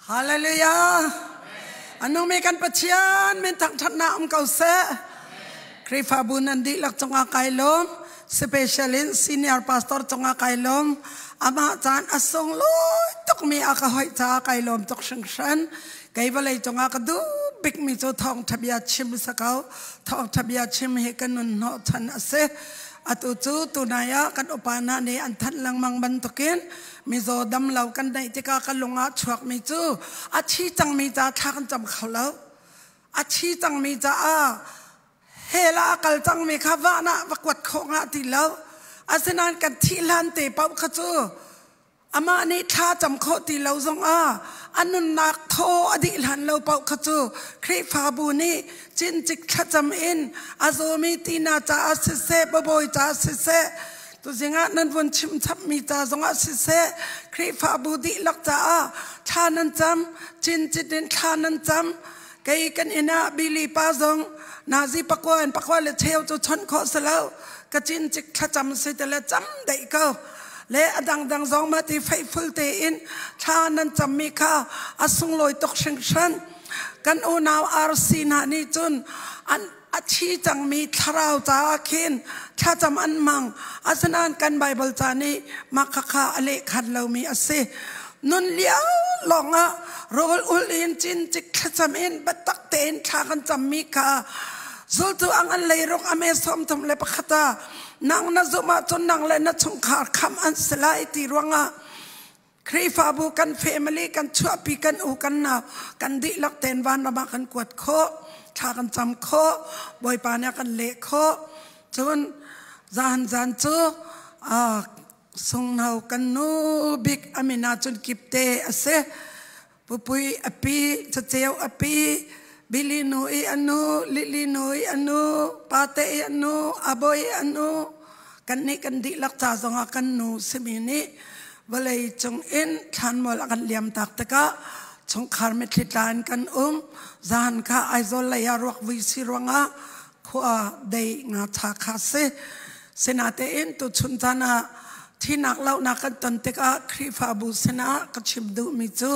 Hallelujah. Anung mi kan Pathian min thangthatnak um ko seh. Khrihfabu nan dihlak cungah kai lawm. Special in senior pastor cungah kai lawm. Amah caan a sung lui tukmi a ka hoih caah kai lawm tuk hringhran. Kei vawlei cungah ka duh bikmi cu thawngtha bia chim sa ko. Thawngtha bia chim hi ka nun hnawhchan a si. Atu cu tunai ah kan upa hna nih an thanh lengmang bantukin mizaw dam lo kan neih tikah ka lung ah chuakmi cu a thi cangmi ca thla kan cam kho lo. A thi cangmi caah hell ah a kal cangmi kha van ah va kuat khawh ngah ti lo. Asinain kan thih hlan te paoh kha cu amah nih thla cam khawh ti lo zongah a nunnak thaw a dih hlan lo paoh kha cu Khrihfabu nih cincik thlacam in a zawmi tina caah siseh, babawi caah siseh, tuzing ah nan vun chim chapmi ca zongah siseh, Khrihfabu dihlak caah thla nan cam, cincit in thla nan cam. Kei kan inn ah Billy pa zong nazi pakua in pakua le cheu cu chawnh khawh si lo. Ka cincik thlacam si te le cam deih ko. Le a dangdang zong ma ti faithful tein thla nan cammi kha a sunglawi tuk hringhran. Kan unau RC hna nih cun an a thi cangmi thlarau caah khin thlacam an hmang. Asinain kan Baibal ca nih mah khakha a lehkhan lomi a si. Nun lio lawngah rawl ul in cincik thlacam in biatak tein thla kan cammi kha zultu ang an leiruk a me 31 ah nang na zumh ahcun nang le na chungkhar khamh an si lai ti ruangah Khrihfabu kan family kan chuahpi kan u kan nau kan dihlak tein vanram ah kan kuat khawh thla kan cam khawh Bawipa nih a kan leh khawh cun zan zan cu sunghno kan nu bik amin ah cun kipte a si pupui a pi caceu a pi Billy nu i anu Lily nu i anu pate i anu aboi i anu kan nih kan dihlak ca zongah kan nu simi nih vawlei cung in thlanmual a kan liam tak tikah chungkhar mitthli tla in kan um zan kha Aizawl lei ah ruak vui si ruangah khua dei nga cha kha si sinatein tuchun caan ah thinak lohnak kan ton tikah Khrihfabu sinah ka chim duhmi cu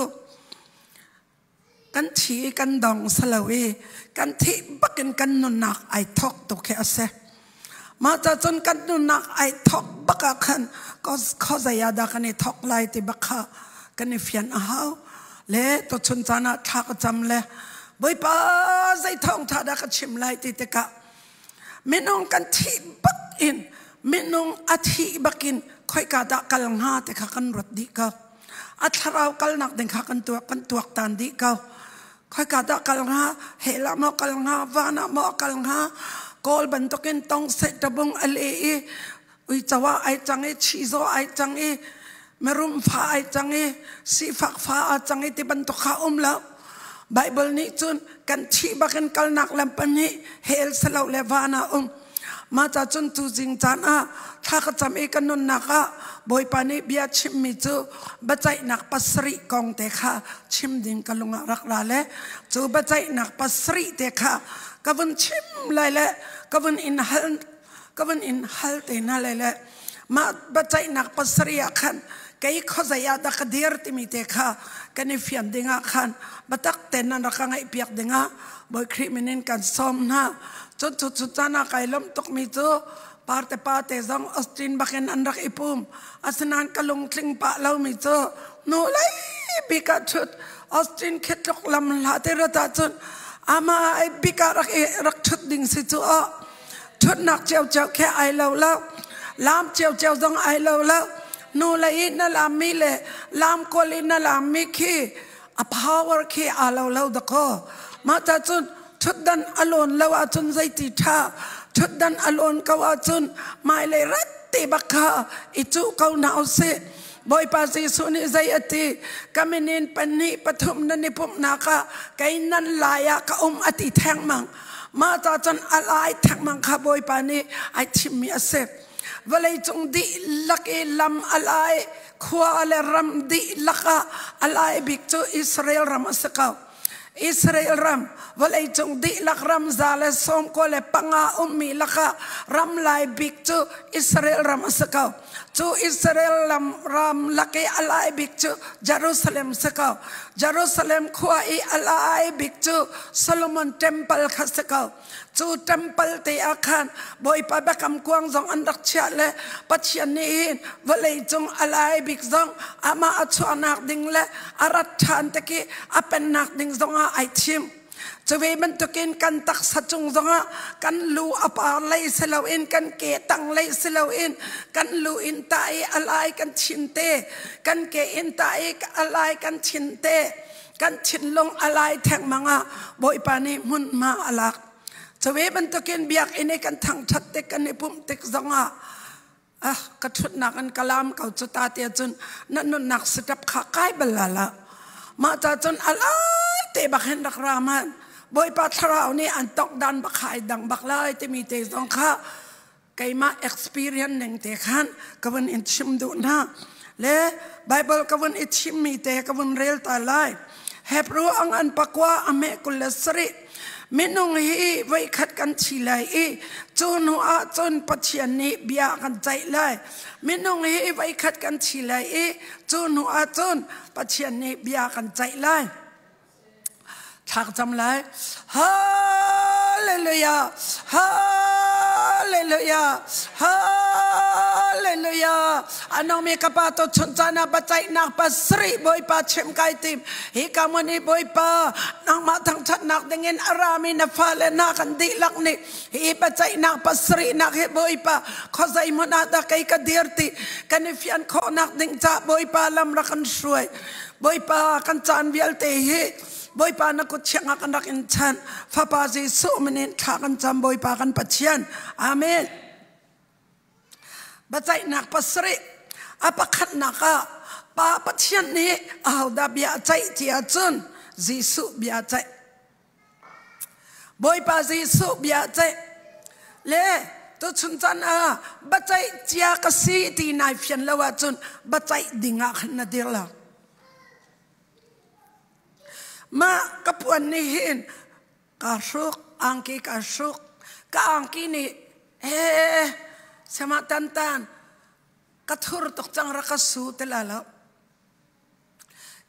kan thi i kan dong salo i kan thih bakin kan nunnak ai thawk tuk hi a si mah ca cun kan nunnak ai thawk bak ah khan khuazei ah dah kan i thawk lai ti bak kha kan i fian a hau le tuchun caan ah thla ka cam le Bawipa zei thawngtha dah ka chim lai ti tikah minung kan thih bak in minung a thih bakin khoika dah kal hnga ti kha kan ruat dih ko a thlarau kalnak ding kha kan tuak kan tuak tan dih ko khoika dah kal hnga hell ah maw kal hnga van ah maw kal hnga kawl bantukin tong seh tabung a le i uico ah ai cang i chizaw ai cang i mirum fa ai cang i sifak fa a cang i ti bantuk kha um lo Bible nih cun kan thih bakin kalnak lam pahnih hell salo le van ah um mah ca cun tu zing caan ah thla ka cam i ka nunnak ah Bawipa nih bia chimmi cu biaceihnak pasarih kong te kha chim ding ka lung ah rak ra le cu biaceihnak pasarih te kha ka vun chim lai le ka vun in hal ka vun in hal te hna lai le mah biaceihnak pasarih ah khan kei khuazei ah dah ka dir timi te kha kan i fian ding ah khan biatak tein nan rak ka ngaihpiak ding ah Bawi Khrih min in kan sawm hna cun cu cu caan ah kai lawmh tukmi cu parte pa te zong Austin bakin an rak i pum asinain ka lungtling pah lomi cu nu lei bik ah ṭhut Austin khi tluk lam hla te rat ahcun ama ai bik ah rak i rak ṭhut ding si cu aw ṭhutnak ciocio khi ai lo lo lam ciocio zong ai lo lo nu lei i na lammi le lam kawl i na lammi khi a power khi aa lo lo dakaw mah ta cun ṭhutdan a lawn lo ahcun zeiti ṭha ṭhutdan a lawn ko ahcun hmailei rat te bak kha i cuh ko hna usih Bawipa Jesuh nih zei a ti ka minin pahnih pathum nan i pumhnak ah kei nan lai ah ka um a ti thengmang mah ca cun a lai thengmang kha Bawipa nih ai thimmi a si vawleicung dihlak i lam a lai khua le ram dihlak ah a lai bik cu Israel ram a si ko. Israel ram vawleicung dihlak ram 195 ummi lakah ram lai bik cu Israel ram a si ko. Cu Israel ram, ram lak i a lai bik cu Jerusalem si ko. Jerusalem khua i a lai bik cu Solomon Temple kha si ko. Cu temple te ah khan Bawipa biakam kuang zong an rak chiah le Pathian nih hin vawleicung a lai bik zong amah a chuahnak ding le a rat ṭhan tik i a pennak ding zongah ai thim. Cuve bantukin kan taksa cung zongah kan lu a par lei si loin kan ke tang lei si loin kan lu in tah i a lai kan thin te kan ke in tah i a lai kan thin te kan thinlung a lai thengmang ah Bawipa nih hmunhma a lak. Cuve bantukin biakinn i kan thangṭhat tik kan i pumh tik zongah ah ka ṭhutnak in ka lam ko cu ta te cun na nunnak step kha kai bal la la. Mah ca cun a lai te bak hin rak ra man. Bawipa thlarau nih an tok dan bak kha ai dang bak lai timi te zong kha keimah experience ning te khan ka vun in chim duh hna le Bible ka vun i chimmi te ka vun rel ta lai. Hebrew ang an pakua a meh 27. Minung hi voikhat kan thi lai i cu hnu ah cun Pathian nih bia kan ceih lai. Minung hi voikhat kan thi lai i cu hnu ah cun Pathian nih bia kan ceih lai. Thlak cam lai. Hallelujah. Hallelujah. Hallelujah. Anong mi kapa to chun cana bacaihnak pasarih Bawipa chim kai tim. Hi ka mun hi Bawipa nangmah thangthatnak dingin arami na fale na kan dihlak nih hi bacaihnak pasarih nak hi Bawipa khozai hmun ah dah kei ka dir ti kan i fian khawhnak ding ca Bawipa lam rak kan hruai. Bawipa kan caan vialte hi Bawipa na kut chiangah kan rak in chanh. Fapa Jesuh min in thla kan cam Bawipa kan Pathian. Amen. Biaceihnak pasarih a pakhatnak ah Pa Pathian nih ahodah bia a ceih ti ahcun Jesuh bia a ceih. Bawipa Jesuh bia ceih le tuchun chan ah biaceih cia ka si ti nai fian lo ahcun biaceih ding ah khan na dir lo. Mah ka puan nih hin ka hruk, angki ka hruk, ka angki nih he sama tan tan ka thur tuk cang ra ka su te la lo.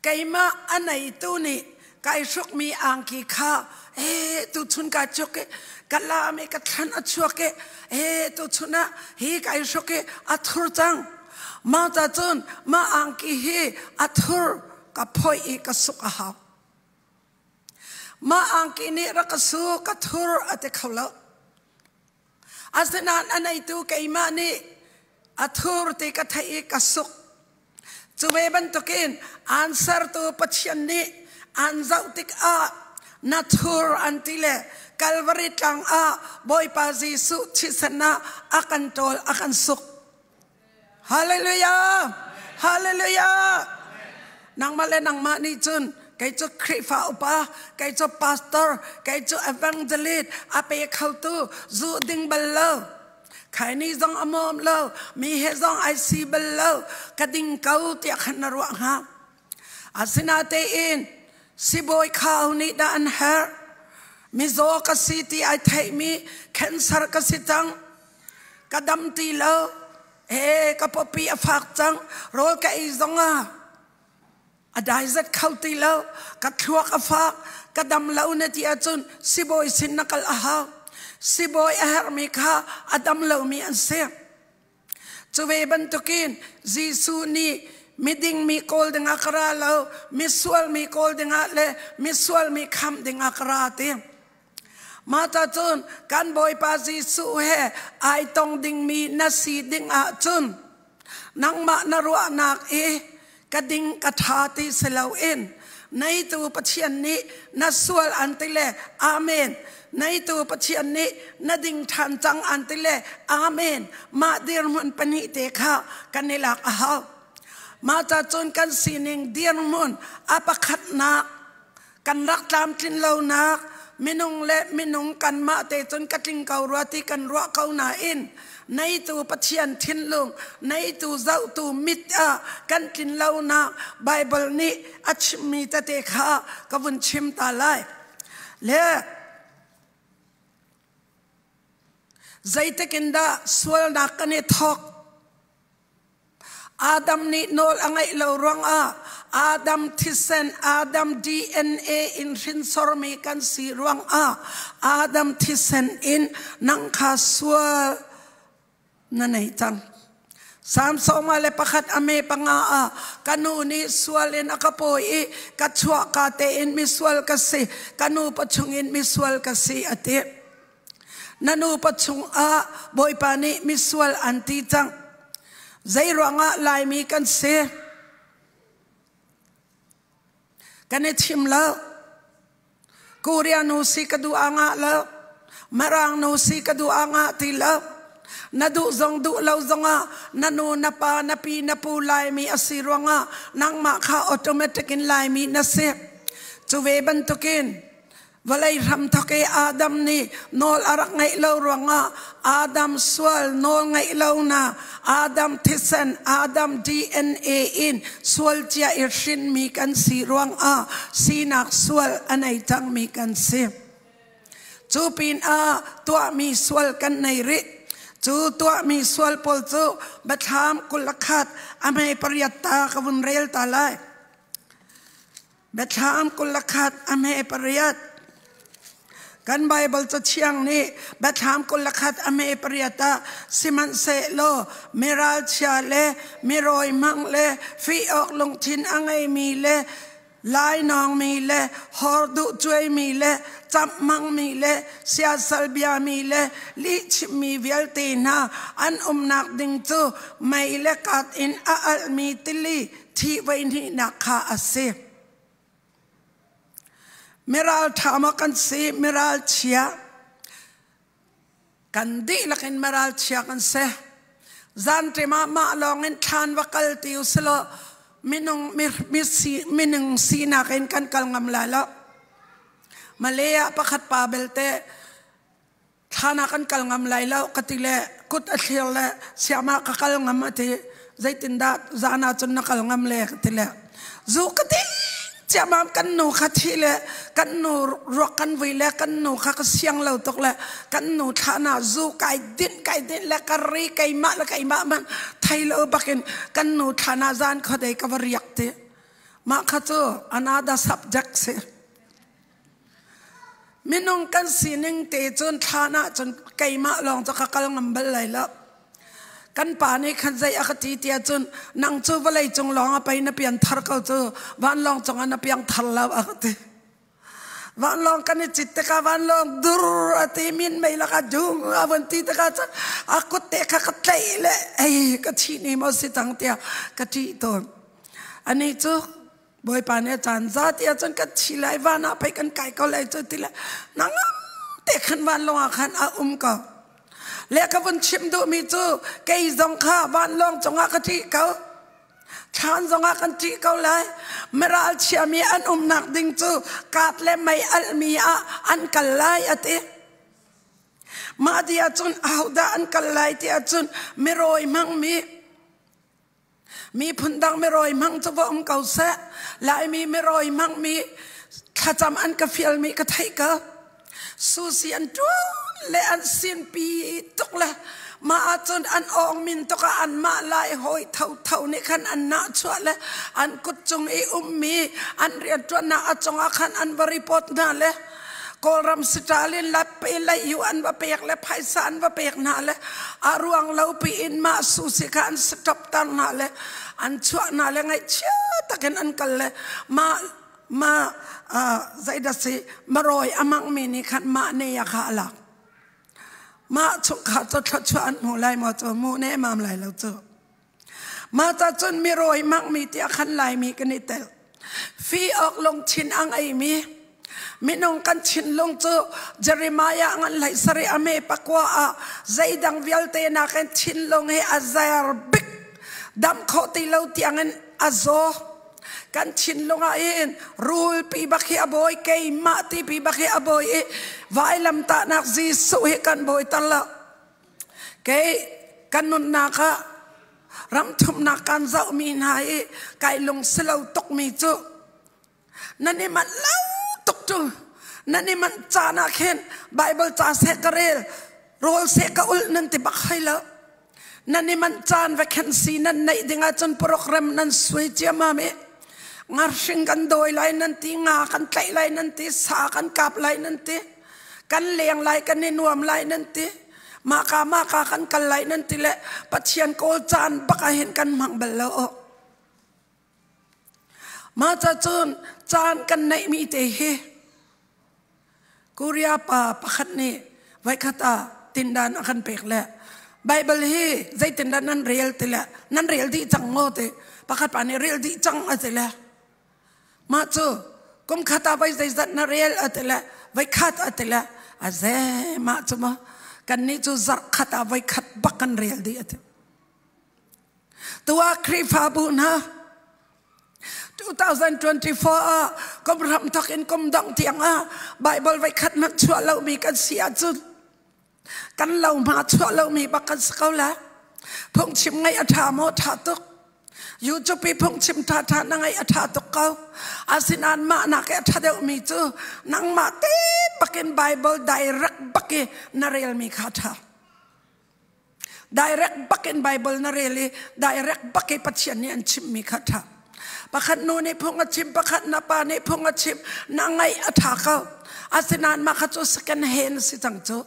Keimah a neitu nih kai hrukmi angki kha ee tuchun ka chuk i ka lam i ka thlan a chuak i ee tuchun ah hi kai hruk i a thur cang. Mah ca cun mah angki hi a thur ka phoih i ka suk a hau. Mah angki nih rak ka su ka thur a ti kho lo. Asinain a neitu keimah nih a thur ti ka theih i ka suk. Cu ve bantukin aan sertu Pathian nih aan zoh tikah na thur an ti le Kalvari tlang ah Bawipa Jesuh thisen ah a kan ṭawl a kan suk. Hallelujah! Hallelujah! Nangmah le nangmah nih cun kei cu Khrihfa upa, kei cu pastor, kei cu evangelist a pe khotu zu ding bal lo. Khaini zong a mawm lo, mi he zong ai si bal lo, ka ding ko tiah khan na ruah hnga. Asinatein sibawi khau nih dah an herh. Mizaw ka si ti ai theihmi cancer ka si cang. Ka dam ti lo. Ee ka pawpi a fak cang. Rawl ka ei zong ah a daizat kho ti lo. Ka thluak a fak. Ka dam lo na ti ahcun sibawi sin na kal a hau. Sibawi a herhmi kha a dam lomi an si. Cu ve bantukin Jesuh nih miding mi kawl dingah ka ra lo, misual mi kawl dingah le misual mi khamh dingah ka ra ti. Mah ta cun kan Bawipa Jesuh he ai tong dingmi na si ding ahcun nangmah na ruahnak i ka ding ka ṭha ti si loin neitu Pathian nih na sual an ti le Amen. Neitu Pathian nih na ding ṭhan cang an ti le Amen. Mah dirhmun pahnih te kha kan i lak a hau. Mah ca cun kan sining dirhmun a pakhatnak kan rak tlamtlin lonak Minung le minung kanmah te cun ka tling ko rua ti kan ruah ko nain neitu Pathian thinlung, neitu zohtu mit ah kan tlin lonak Bible nih a chimmi tete kha ka vun chim ta lai. Le zeitik in dah sualnak kan i thawk? Adam nih nawl a ngeih lo ruangah Adam thisen, Adam DNA in hrinsormi kan si ruangah Adam thisen in nang kha sual na nei cang. Salm 101 a me panga ah ka nu nih sual in a ka pawi i ka chuahka tein misual ka si, ka nu pachung in misual ka si a ti. Na nupa chungah Bawipa nih misual an ti cang. Zei ruangah Laimi kan si? Kan i thim lo. Korea nu si ka duh a ngah lo. Marang nu si ka duh a ngah ti lo. Na duh zong duh lo zongah na nu, na pa, na pi, na pu Laimi a si ruangah nangmah kha automatic in Laimi na si. Cu ve bantukin Vawlei hramthawk i Adam nih nawl a rak ngeih lo ruangah Adam sual nawl ngeih lonak, Adam thisen, Adam DNA in sual cia i hrinmi kan si ruangah sinak sual a nei cangmi kan si. Cu pinah tuahmi sual kan nei rih. Cu tuahmi sual pawl cu Biathlam 21 a hme pariat ta ka vun rel ta lai. Biathlam 21 a hme pariat. Kan Baibal cathiang nih Biathlam 21 a hme pariat ah sihmanhsehlaw miralchia le mirawi hmang le fih awk lungthin a ngeimi le lainawngmi le horduh cuaimi le camh hmangmi le siasal biami le lihchimmi vialte hna an umnak ding cu mei le kat in a alhmi tili thih voihnihnak kha a si. Miral ṭha maw kan si, miral chia? Kan dihlak in miral chia kan si. Zanṭim ah mah lawng in thlan va kal ti u silaw minung mi si, minung sinak in kan kal ngam lai lo. Malay ah pakhat pa belte Thlan ah kan kal ngam lai lo ka ti le kut a thlir le siamah ka kal ngam a ti. Zeitindah zan ah cun na kal ngam le ka ti le zu ka ti ciamam kan nu kha thi le kan nu ruak kan vui le kan nu kha ka siang lo tuk le kan nu thlan ah zu kai din kai din le ka ri keimah le keimah man thei lo bakin kan nu thlan ah zan khuadei ka va riak ti mah kha cu another subject si. Minung kan sining te cun thlan ah cun keimah lawng cu ka kal ngam bal lai lo. Kan pa nih khan zei a ka ti tiah cun nang cu vawlei cung lawng ah pei na pian thar ko cu vanlawng cungah na piang thar lo a ka ti. Vanlawng kan i cit tikah vanlawng dur a ti min mei lakah dung a vun ti tikah cun a kut te kha ka tlaih le ei ka thi ni maw si cang tiah ka ṭih tawn. Anih cu Bawipa nih a caan za ti ahcun kan thi lai van ah pei kan kai ko lai cu ti le nangam te khan vanlawng ah khan a um ko. Le ka vun chim duhmi cu kei zong kha vanlawng cungah ka ṭih ko. Thlan zongah kan ṭih ko lai. Miral chiami an umnak ding cu kat le mei alhmi ah an kal lai a ti. Mah ti ahcun ahodah an kal lai ti ahcun mirawi hmangmi Miphun dang mirawi hmang cu va um ko seh. Laimi mirawi hmangmi thlacam an ka fialmi ka theih ko. Susi an ṭuan le an sinpi tuk le mah ahcun an awng min tuk ah anmah lai hawi thotho nih khan an nahchuah le an kut cung i ummi an rianṭuannak a cungah khan an va report hna le Kawlram Stalin la pe lai yu an va pek le phaisa an va pek hna le a ruang lo pi in mah susi kha an stop tar hna le an chuah hna le ngaihchia takin an kal le ma ma zeidah si maroi amang mi nih khan mah ne ya kha alak mah chungkhar cu thluachuah an hmu lai maw cu mu ne mam lai lo cu Mah ta cun mirawi hmangmi tiah khan Laimi kan i tel. Fi awk lungthin a ngeimi minung kan thinlung cu Jeremiah ngan hlei sarih a me pakua ah zeidang vialte nakin thinlung hi a zer bik dam khawh ti lo tiangin a zaw. Kan thinlung ah hin rulpi bak hi a bawi, keimah tipi bak hi a bawi i vailamtahnak Jesuh hi kan bawi tal lo. Kei kan nunnak ah ramthumnak kan zohmi hna i kai lung si lo tukmi cu nan i manh lo tuk cu nan i manh caan ah khin Bible ca seh ka rel rawl seh ka ulh nan ti bak hai lo. Nan i manh caan vacancy nan neih ding ahcun program nan suai ciammam i ngarhring kan dawi lai nan ti, nga kan tlaih lai nan ti, sa kan kap lai nan ti, kan leng lai kan i nuam lai nan ti, mahka mahka kan kal lai nan ti le Pathian kawl caan bak ah hin kan hmang bal lo. Mah ca cun caan kan neihmi te hi Korea pa pakhat nih voikhat ah tindan a kan pek le Bible hi zeitindah nan rel ti le nan rel dih cang maw ti pakhat pa nih rel dih cang a ti le mah cu kum khat ah voi zeizat na rel a ti le voi khat a ti le a ze mah cu maw kan nih cu zarh khat ah voi khat bak kan rel dih a ti. Tuah Khrihfabu hna 2024 ah kum ram thok in kum dong tiang ah Bible voi khat hmanh chuah lomi kan si ahcun kan lo hma chuah lomi bak kan si ko la. Phungchim ngaih a ṭha maw? Ṭha tuk. YouTube i phungchim ṭha ṭha na ngaih a ṭha tuk ko. Asinain mah nak i a ṭha deuhmi cu nangmah te bakin Bible direct bak i na relmi kha a ṭha. Direct bak in Bible na rel i direct bak i Pathian nih an chimmi kha ṭha. Pakhat nu nih phung a chim, pakhat na pa nih phung a chim, na ngaih a ṭha ko. Asinain mah kha cu second hand si cang cu.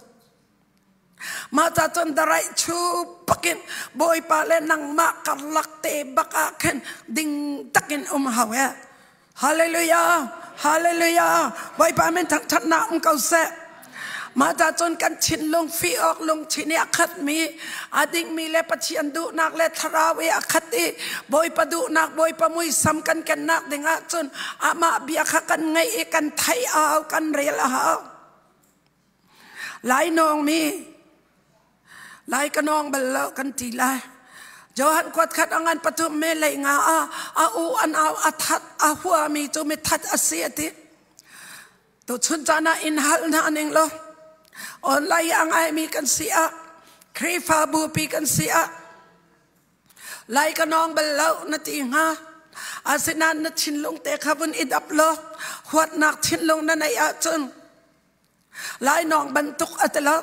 Mah ca cun the right chu bakin Bawipa le nangmah karlak te bak ah khin ding takin um hau e. Hallelujah! Hallelujah! Bawipa min thangṭhatnak um ko seh. Mah ta cun kan thinlung fi awk lungthin i a khatmi, a dingmi le Pathian duhnak le thlarau i a khat i Bawipa duhnak, Bawipa muisam kan kennak ding ahcun amah bia kha kan ngaih i kan theih a hau, kan rel a hau. Lainawng mi Lai ka nawng bal lo kan ti lai. Johan kuat khat angan pathum me lei nga a a u an au a that a hua mi cu mi that a si ati. Tu chun caan ah in hal hna ning lo. Online a ngai mi kan si ah Khrihfabu pi kan si ah Lai ka nawng bal lo na ti hnga. Asinain na thinlung te kha vun i dap law huatnak thinlung na neih ahcun Lainawng bantuk a ti lo.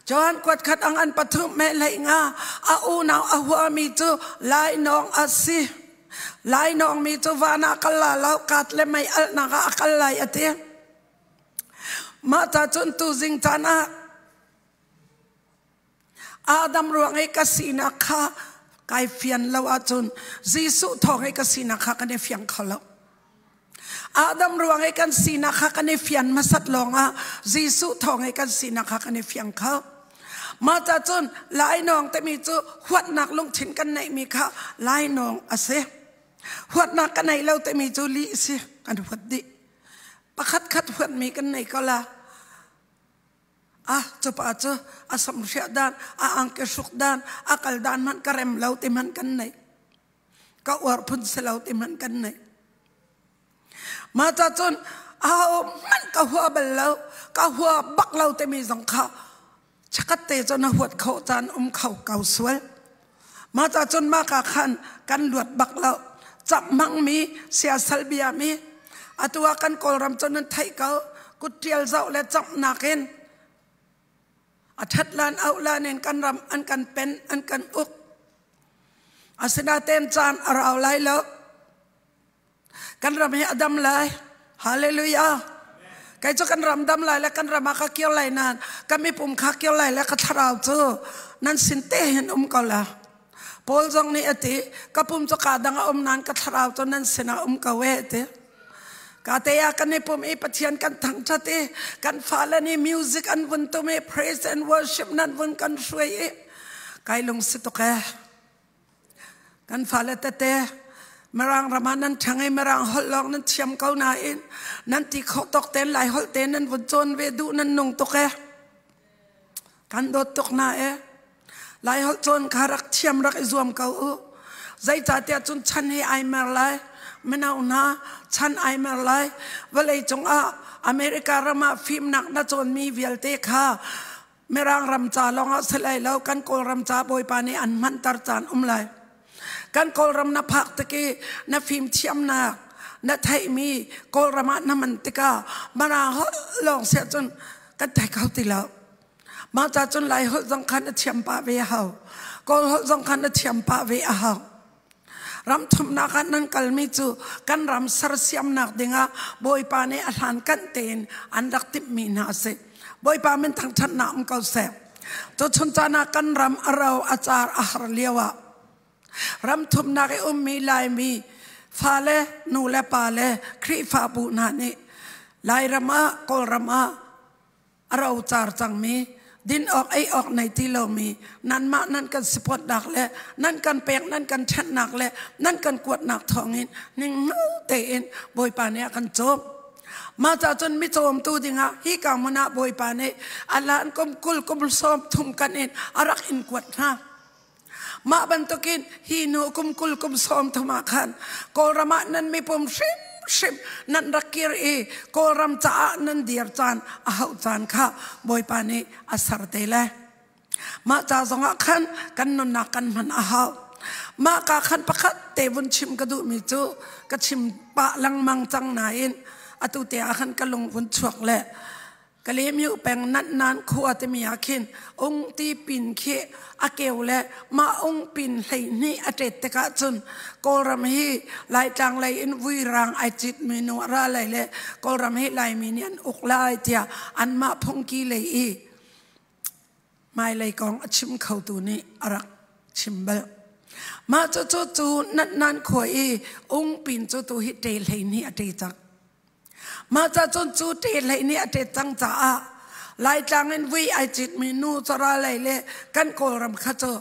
Johan kuat khat ang an pathum me hlei nga a unau a huami cu lainawng a si. Lainawng mi cu van ah kal la lo kat le mei alnak ah a kal lai a ti. Mah ta cun tuzing caan ah Adam ruang i ka sinak kha kai fian lo ahcun Jesuh thawng i ka sinak kha kan i fiang kho lo. Adam ruang i kan sinak kha kan i fian hmasat lawngah Jesuh thawng i kan sinak kha kan i fiang kho. Mah ca cun lainawng timi cu huatnak lungthin kan neihmi kha lainawng a si. Huatnak ka nei lo timi cu lih si kan huat dih. Pakhat khat huatmi kan nei ko la. Ah cupa cu a samhriah dan, a angki hruk dan, a kal dan hmanh ka rem lo ti hmanh kan nei. Ka uar phun si lo ti hmanh kan nei. Mah ca cun aho hmanh ka hua bal lo, ka hua bak lo timi zong kha chakhat te cun a huat kho caan um kho ko sual. Mah ca cun mah ka khan kan luat bak lo. Cap hmangmi siasal biami atu ah kan Kawlram cu nan theih ko kuttial zoh le camhnak in a ṭhat lan auh lan in kan ram an kan pen an kan uk. Asinain caan a rau lai lo. Kan ram hi a dam lai. Hallelujah. Kei cu kan ram dam lai le kan ram ah ka kir lai nain ka mipum kha kir lai le ka thlarau cu nan sin te hin um ko la. Paul zong nih a ti, ka pum cu ka dang a um nain ka thlarau cu nan sinah um ko e ti. Ka te ah kan i pum i Pathian kan thangṭhat i kan fale nih music an vun tum i praise and worship nan vun kan hruai i kai lungsi tuk e. Kan fale tete Mirang ram ah nan ṭhang i Mirang holh lawng nan thiam ko nain nan ti khawh tawk tein Lai holh te nan vun cawn ve duh nan nung tuk e. Kan dawt tuk hna e. Lai holh cawn kha rak thiam rak i zuam ko u. Zeicahtiah cun chan hi ai mer lai. Mino hna chan ai mer lai. Vawlei cungah America ram ah fimnak na cawnmi vialte kha Mirang ram ca lawngah si lai lo, kan Kawlram ca Bawipa nih an hmanter caan um lai. Kan Kawlram na phak tik i na fimthiamnak na theihmi Kawlram ah na man tikah Mirang holh lawng siah cun kan thei kho ti lo. Mah ca cun Lai holh zong khan a thiam pah ve a hau. Kawl holh zong khan a thiam pah ve a hau. Ram thumnak ah nan kalmi cu kan ram sersiamnak dingah Bawipa nih a hlankan tein an rak timhmi hna a si. Bawipa min thangṭhatnak um ko seh. Tuchun caan ah kan ram a ro a car a har lio ah ram thumnak i ummi Laimi fale nu le pa le Khrihfabu hna nih Lairam ah Kawlram ah a rocar cangmi din awk ei awk nei ti lomi nanmah nan kan support-nak le nan kan pek nan kan ṭhennak le nan kan kuatnak thawngin ningno tein Bawipa nih a kan cawm. Mah ca cun mi cawmtu dingah hi ka hmun ah Bawipa nih a lan kum 20 kum 30 kan in a rak in kuat hna. Mah bantukin hi nu kum 20 kum 30 ah khan Kawlram ah nan mipum hrimhrim nan rak kir i Kawlram caah nan dir caan a hauh caan kha Bawipa nih a ser te le. Mah ca zongah khan kan nunnak kan hman a hau. Mah ka khan pakhat te vun chim ka duhmi cu ka chim pah lengmang cang nain atu te ah khan ka lung vun chuak le Kalemyu peng Natnan khua timi ah khin ung ti pin khi a keu le mah ung pin 12 a ṭet tikah cun Kawlram hi Laitlang lei in vuirang ai cit mi nu a ra lai le Kawlram hi Laimi nih an uk lai tiah anmah phungki lei i hmailei kong a chim khotu nih a rak chim bal. Mah cu cu cu Natnan khua i ung pin cu tu hi ṭe 12 a ṭe cang. Mah ca cun cu ṭe hlei nih a ṭet cang caah Laitlang in vui ai citmi nu cawra lei le kan Kawlram kha cu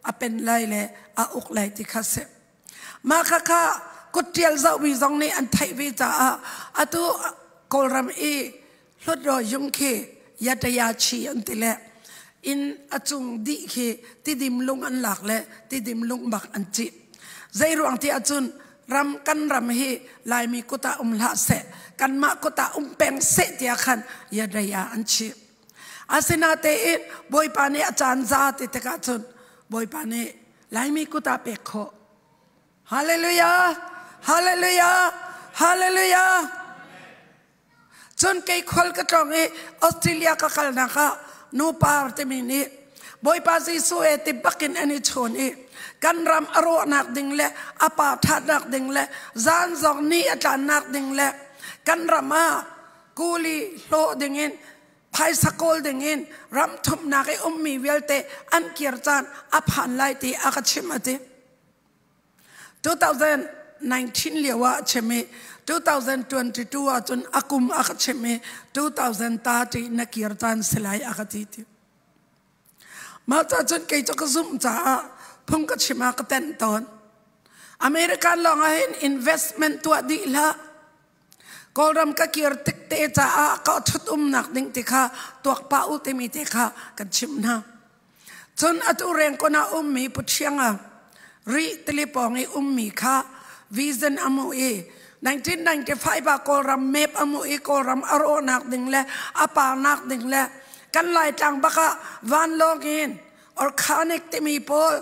a pen lai le a uk lai ti kha si. Mah kha kha kutṭial zohmi zong nih an theih ve caah atu Kawlram i Hlutdaw yung khi yataya chi an ti le inn a cung dih khi tidim lung an lak le tidim lung bak an cih. Zei ruang ti ahcun ram kan ram hi Laimi kut ah um hlah seh kanmah kut ah um peng seh tiah khan yadaya an chih. Asinatein Bawipa nih a caan za ti tikah cun Bawipa nih Laimi kut ah pek khawh. Hallelujah! Hallelujah! Hallelujah! Cun kei khual ka tlawng i Australia ka kalnak ah nupar timi nih Bawipa Jesuh he ti bakin an i chawn i kan ram a rawhnak ding le a pa ṭhatnak ding le zan zong ni a tlannak ding le kan ram ah kuli hlawh dingin phaisa kawl dingin ram thumnak i ummi vialte an kir caan a phan lai ti a ka chim a ti. 2019 lio ah a chim i 2022 ah cun a kum a ka chim i 2030 na kir caan si lai a ka ti ti. Mah ca cun kei cu ka zumh caah phung ka chim ah ka tenh tawn. American lawng ah hin investment tuah dih hlah. Kawlram ka kir tik te caah ka ṭhut umnak ding ti kha tuak pah u timi te kha kan chimh hna. Cun atu rengkon ah ummi Puthiang ah Rih tili pawng i ummi kha vision a hmuh i 1995 ah Kawlram map a hmuh i Kawlram a rawhnak ding le a parnak ding le kan Laitlang bak ah vanlawng in organic timi pawl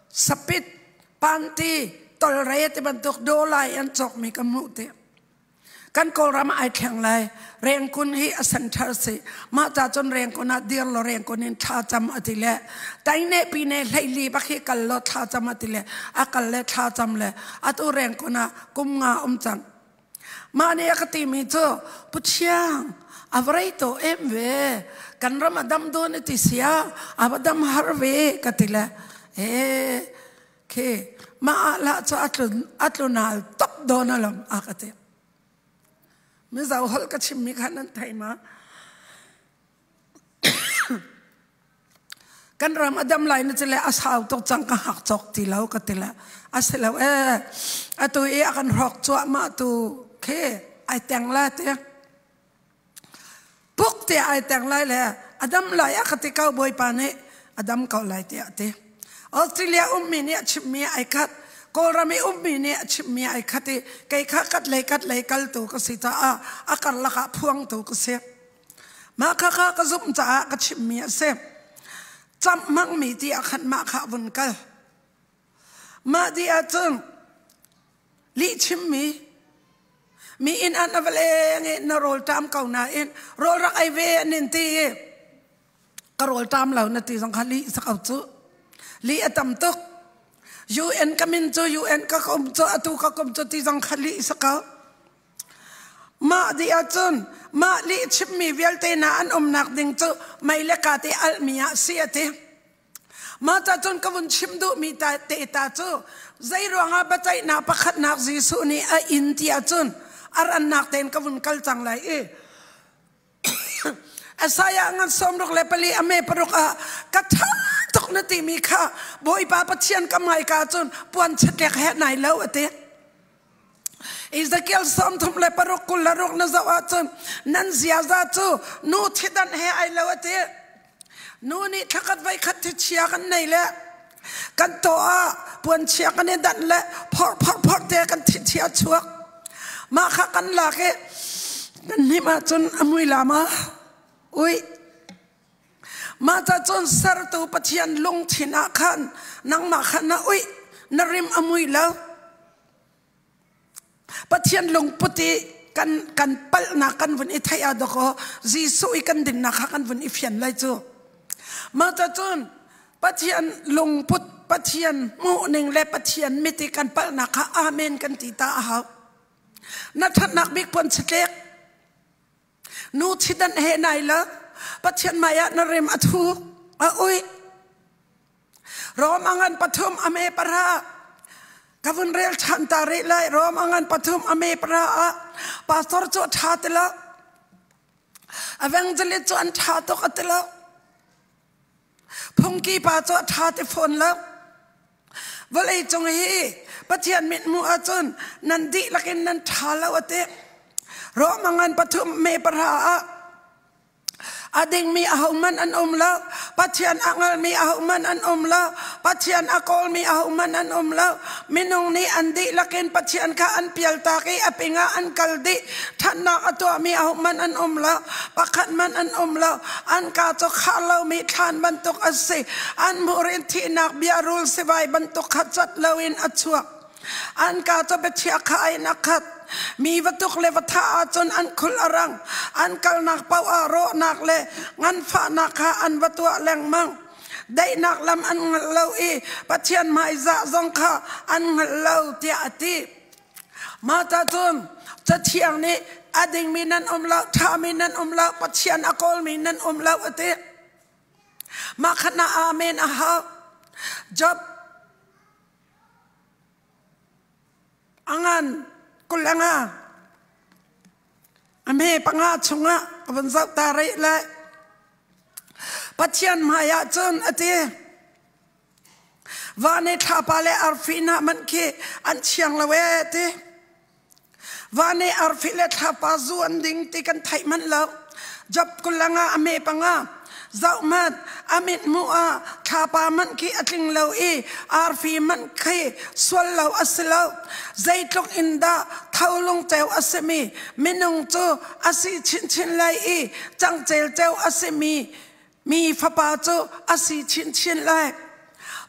sapit panti tolre ti bantuk dawlai an cawkmi ka hmuh ti. Kan Kawlram ai thleng lai. Rengkun hi a center si. Mah ca cun rengkun ah dir lo rengkun in thla cam a ti le taine pi ne hleili bak hi kal lo thla cam a ti le a kal le thla cam le atu rengkun ah kum nga um cang. Mah nih a ka timi cu Puthiang a va rei to em ve kan ram a dam dawn ti sia a va dam har ve ka ti le e Khi mah ah lah cu a tlunal tuk dawn alam a ka ti. Mizo holh ka chimmi kha nan thei ma? Kan ram a dam lai na ci le a sau tuk cang ka hak cawk ti lo ka ti le a si lo e atu i a kan hrawk cuahmah tu khi ai teng la ti. Puk tiah ai teng lai le a dam lai a ka ti ko Bawipa nih a dam ko lai tiah a ti. Australia ummi nih a chimmi ai khat. Kawlram i ummi nih a chimmi ai khat i kei kha kat lei kat lei kaltu ka si caah a karlak ah phuangtu ka si. Mah kha kha ka zumh caah ka chimmi a si. Camh hmangmi ti ah khan mah kha vun kal. Mah di ahcun lih chimmi mi inn an a va leng i na rawl ṭam ko nain rawl rak ei ve an in ti i ka rawl ṭam lo na ti zong kha lih si ko cu. Lih a tam tuk. UN ka min cu UN ka kum cu atu ka kum cu ti zong kha lih si ko. Mah dih ahcun mah lih chimmi vialte hna an umnak ding cu mei le ka te alhmi ah si a ti. Mah ca cun ka vun chim duhmi ta te ta cu zei ruangah biaceihnak pakhatnak Jesuh nih a inn ti ahcun a rannak tein ka vun kal cang lai i Isaiah ngan 64 a me paruk ah ka ṭha tuk na timi kha Bawipa Pathian ka hmaika cun puan chatlek he nai lo a ti. Ezekiel 36 26 na zoh ahcun nan ziaza cu nu thitdan he ai lo a ti. Nu nih thlakhat voikhat thichia kan nei le kan taw ah puanchia kan i danh le phor phor phor te kan thichia chuak. Mah kha kan lak i kan hnim ahcun a mui lam ah ui mah ca cun sertu Pathian lungthin ah khan nangmah kha na uih na rim a mui lo. Pathian lungput i kan kan palhnak kan vun i theih ah dawkaw Jesuh i kan dinnak kha kan vun i fian lai cu. Mah ca cun Pathian lungput, Pathian hmuhning le Pathian mit i kan palhnak kha amen kan ti ta a hau. Na ṭhatnak bik puan chatlek nu thidan he nai lo Pathian hmai ah na rim a thu a ui Rom angan pathum a me para ka vun rel ṭhan ta rih lai Rom angan pathum a me para ah pastor cu a ṭha ti lo evangelist cu an ṭha tuk a ti lo phungki pa cu a ṭha ti fawn lo vawlei cung hi Pathian mithmuh ahcun nan dihlak in nan ṭha lo a ti Rom angan pathum me para ah A dingmi ahohmanh an um lo. Pathian a hngalmi ahohmanh an um lo. Pathian a kawlmi ahohmanh an um lo. Minung nih an dihlak in Pathian kha an pialtak i a pingah an kal dih. Ṭhatnak a tuahmi ahohmanh an um lo. Pakhat hmanh an um lo. An kaa cu khar lomi thlan bantuk a si. An hmur in thihnak biarul sivai bantuk kha cat loin a chuak. An ka cu biachia kha in a khat. Mi va tuk le va thah ahcun an khul a rang. An kalnak paoh ah rawhnak le nganfahnak kha an va tuah lengmang. Daihnak lam an hngal lo i Pathian hmaizah zong kha an hngal lo tiah a ti. Mah cun Cathiang nih a dingmi nan um lo, ṭhami nan um lo, Pathian a kawlmi nan um lo a ti. Mah kha na amen a hau. Job Angan 25 a hme panga chungah ka vun zoh ta rih lai. Pathian hmai ah cun a ti. Van i thlapa le arfi hna man khi an thiang lo ee ti. Van i arfi le thlapa zu an ding ti kan theih manh lo. Job 25 a me panga zohhmanh a mithmuh ah thlapa manh khi a tling lo i arfi manh khi sual lo a si lo. Zeitluk in dah tholung ceu a simi minung cu a si chinchin lai i cangcel ceu a simi mi fapa cu a si chinchin lai.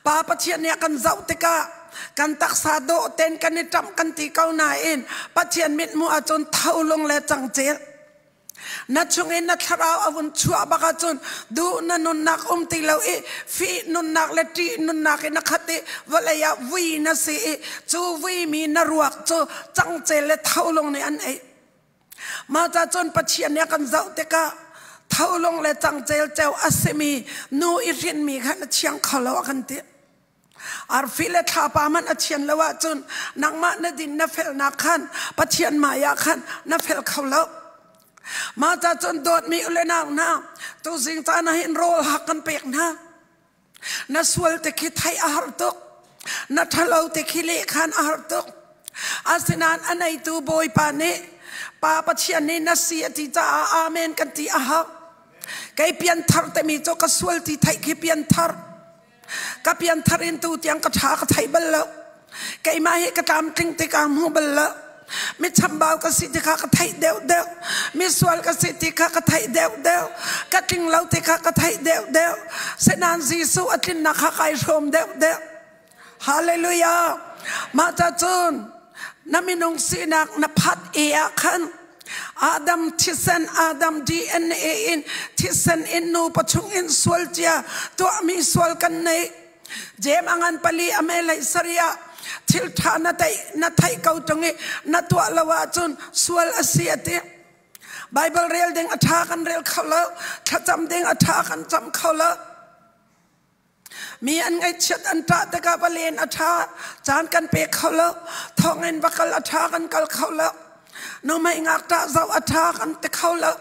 Pa Pathian nih a kan zoh tikah kan taksa dawh ten kan i ṭamh kan ti ko nain Pathian mithmuh ahcun tholung le cangcel na chungin na thlarau a vun chuah bak ahcun duh na nunnak um ti lo i fih nunnak le ṭih nunnak in a khat i vawlei ah vui na si i cu vuimi na ruak cu cangcel le tholung nih an ei. Mah ca cun Pathian nih a kan zoh tikah tholung le cangcel ceu a simi nu i hrinmi kha na thiang kho lo a kan ti. Arfi le thlapa hmanh a thian lo ahcun nangmah na din na felnak khan Pathian hmai ah khan na fel kho lo. Mah ca cun dawtmi u le nau hna tuzing caan ah hin rawl hak kan pek hna. Na sual te khi theih a har tuk. Na ṭhalo te khi lehkhan a har tuk. Asinain a neitu Bawipa nih Pa Pathian nih na si a ti caah amen kan ti a hau. Kei pianthar timi cu ka sual ti theih khi pianthar. Ka pianthar in tu tiang ka ṭha ka thei bal lo. Keimah hi ka tlamtling tikah hmu bal lo. Mi chambau ka si tikha ka theih deuh deuh. Mi sual ka si tikha ka theih deuh deuh. Ka tling lo tikha ka theih deuh deuh. Senan Jesuh a tlinnak kha kai hrawm deuh deuh. Hallelujah. Mah ca cun na minung sinak na phat e ah khan Adam thisen Adam DNA in thisen in nu pachung in sual cia tuahmi sual kan nei. Jem angan pali ame lei saria thil tha na thei na thei ko tung i na tuah lo ahcun sual a si ati. Bible rel ding a tha kan rel kho lo, thlacam ding a tha kan cam kho lo. Mi an ngaihchiat an ṭah tikah va len a ṭha, caan kan pe kho lo, thawnginn va kal a ṭha kan kal kho lo, nuhmei ngakṭah zoh a ṭha kan ti kho lo.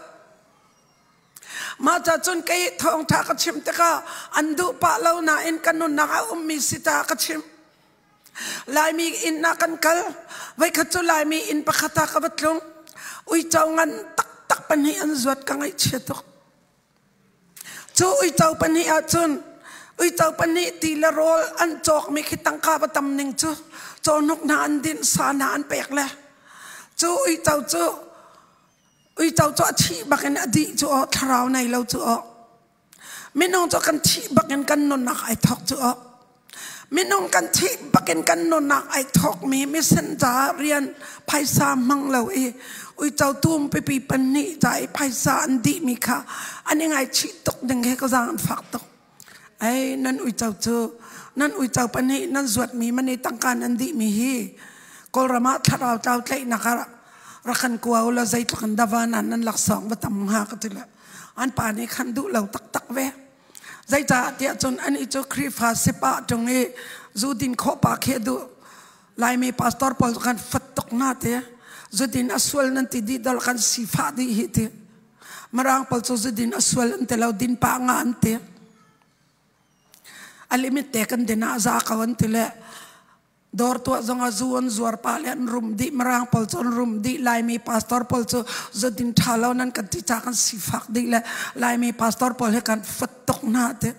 Mah ca cun kei thawngṭha ka chim tikah an duh pah lo nain ka nunnak a ummi si ta ka chim. Laimi inn ah kan kal. Voikhat cu Laimi inn pakhat ah ka va tlung. Uico ngan taktak pahnih an zuat ka ngaihchia tuk. Cu uico pahnih ahcun uico pahnih ti le rawl an cawkmi khi tangka va tam ning cu cawhnuk hna an dinh sa hna an pek le cu uico cu uico cu a thih bakin a dih cu aw thlarau nei lo cu aw minung cu kan thih bakin kan nunnak ai thawk cu aw Minung kan thih bakin kan nunnak ai thawkmi misen ca rian phaisa hmang lo i uico tum pipi pahnih ca i phaisa an dihmi kha an i ngaichih tuk ding he ka zaang an fak tuk. Ei nan uico cu nan uico pahnih nan zuatmi mani tangka nan dihmi hi Kawlram ah thlarau tlau tlaihnak ah rak kan kua u law zeitluk in dava nan nan laksawng va tam hnga ka ti le an pa nih khan duh lo taktak ve. Zeicah tiah cun anih cu Khrihfa si pah ṭung i zu din khawh pa khi a duh. Laimi pastor pawl cu kan fat tuk hna ti. Zudin a sual nan ti dih dol kan sifah dih hi ti. Mirang pawl cu zudin a sual an ti lo, din pah nga an ti. A limit te kan din ah a za ko an ti le Dawr tuah zong ah zu an zuar pah le an rum dih. Mirang pawl cu an rum dih. Laimi pastor pawl cu zudin ṭha lo nan kan ti ca kan sifak dih le Laimi pastor pawl hi kan fat tuk hna ti.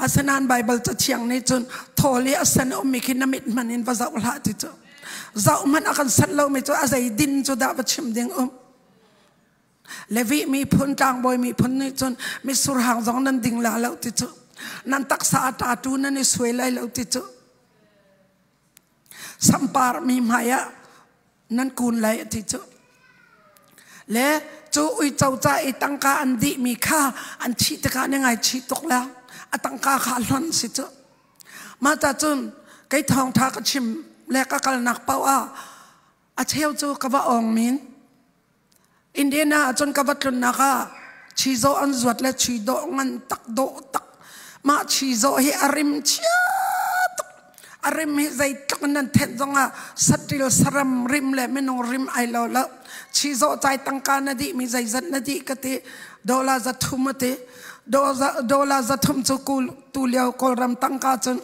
Asinain Baibal cathiang nih cun thawl i a sen a ummi khi na mit hmanh in va zoh hlah ti cu. Zoh hmanh a kan sanh lomi cu a zei din cu dah va chim ding um. Levi miphun tlangbawi miphun nih cun mitsur hang zong nan ding la lo ti cu. Nan taksa a ṭatu nan i suai lai lo ti cu. Sampar mi hmai ah nan kun lai a ti cu. Le cu uico ca i tangka an dihmi kha an thih tikah na ngaichih tuk la. A tangka kha hlonh si cu. Mah ta cun kei thawngṭha ka chim le ka kalnak paoh ah a cheu cu ka va ong min. Indiana ah cun ka va tlunnak ah chizawh an zuat le chidawh ngan tak dawh tak mah chizawh hi a rim chia tuk a rim hi zeitluk in nan thenh zongah saṭil saram rim le minung rim ai lo lo chizawh cai tangka na dih mi zeizat na dih ka ti dollar 300 a ti dollar 300 cu tu lio kawlram tangka cun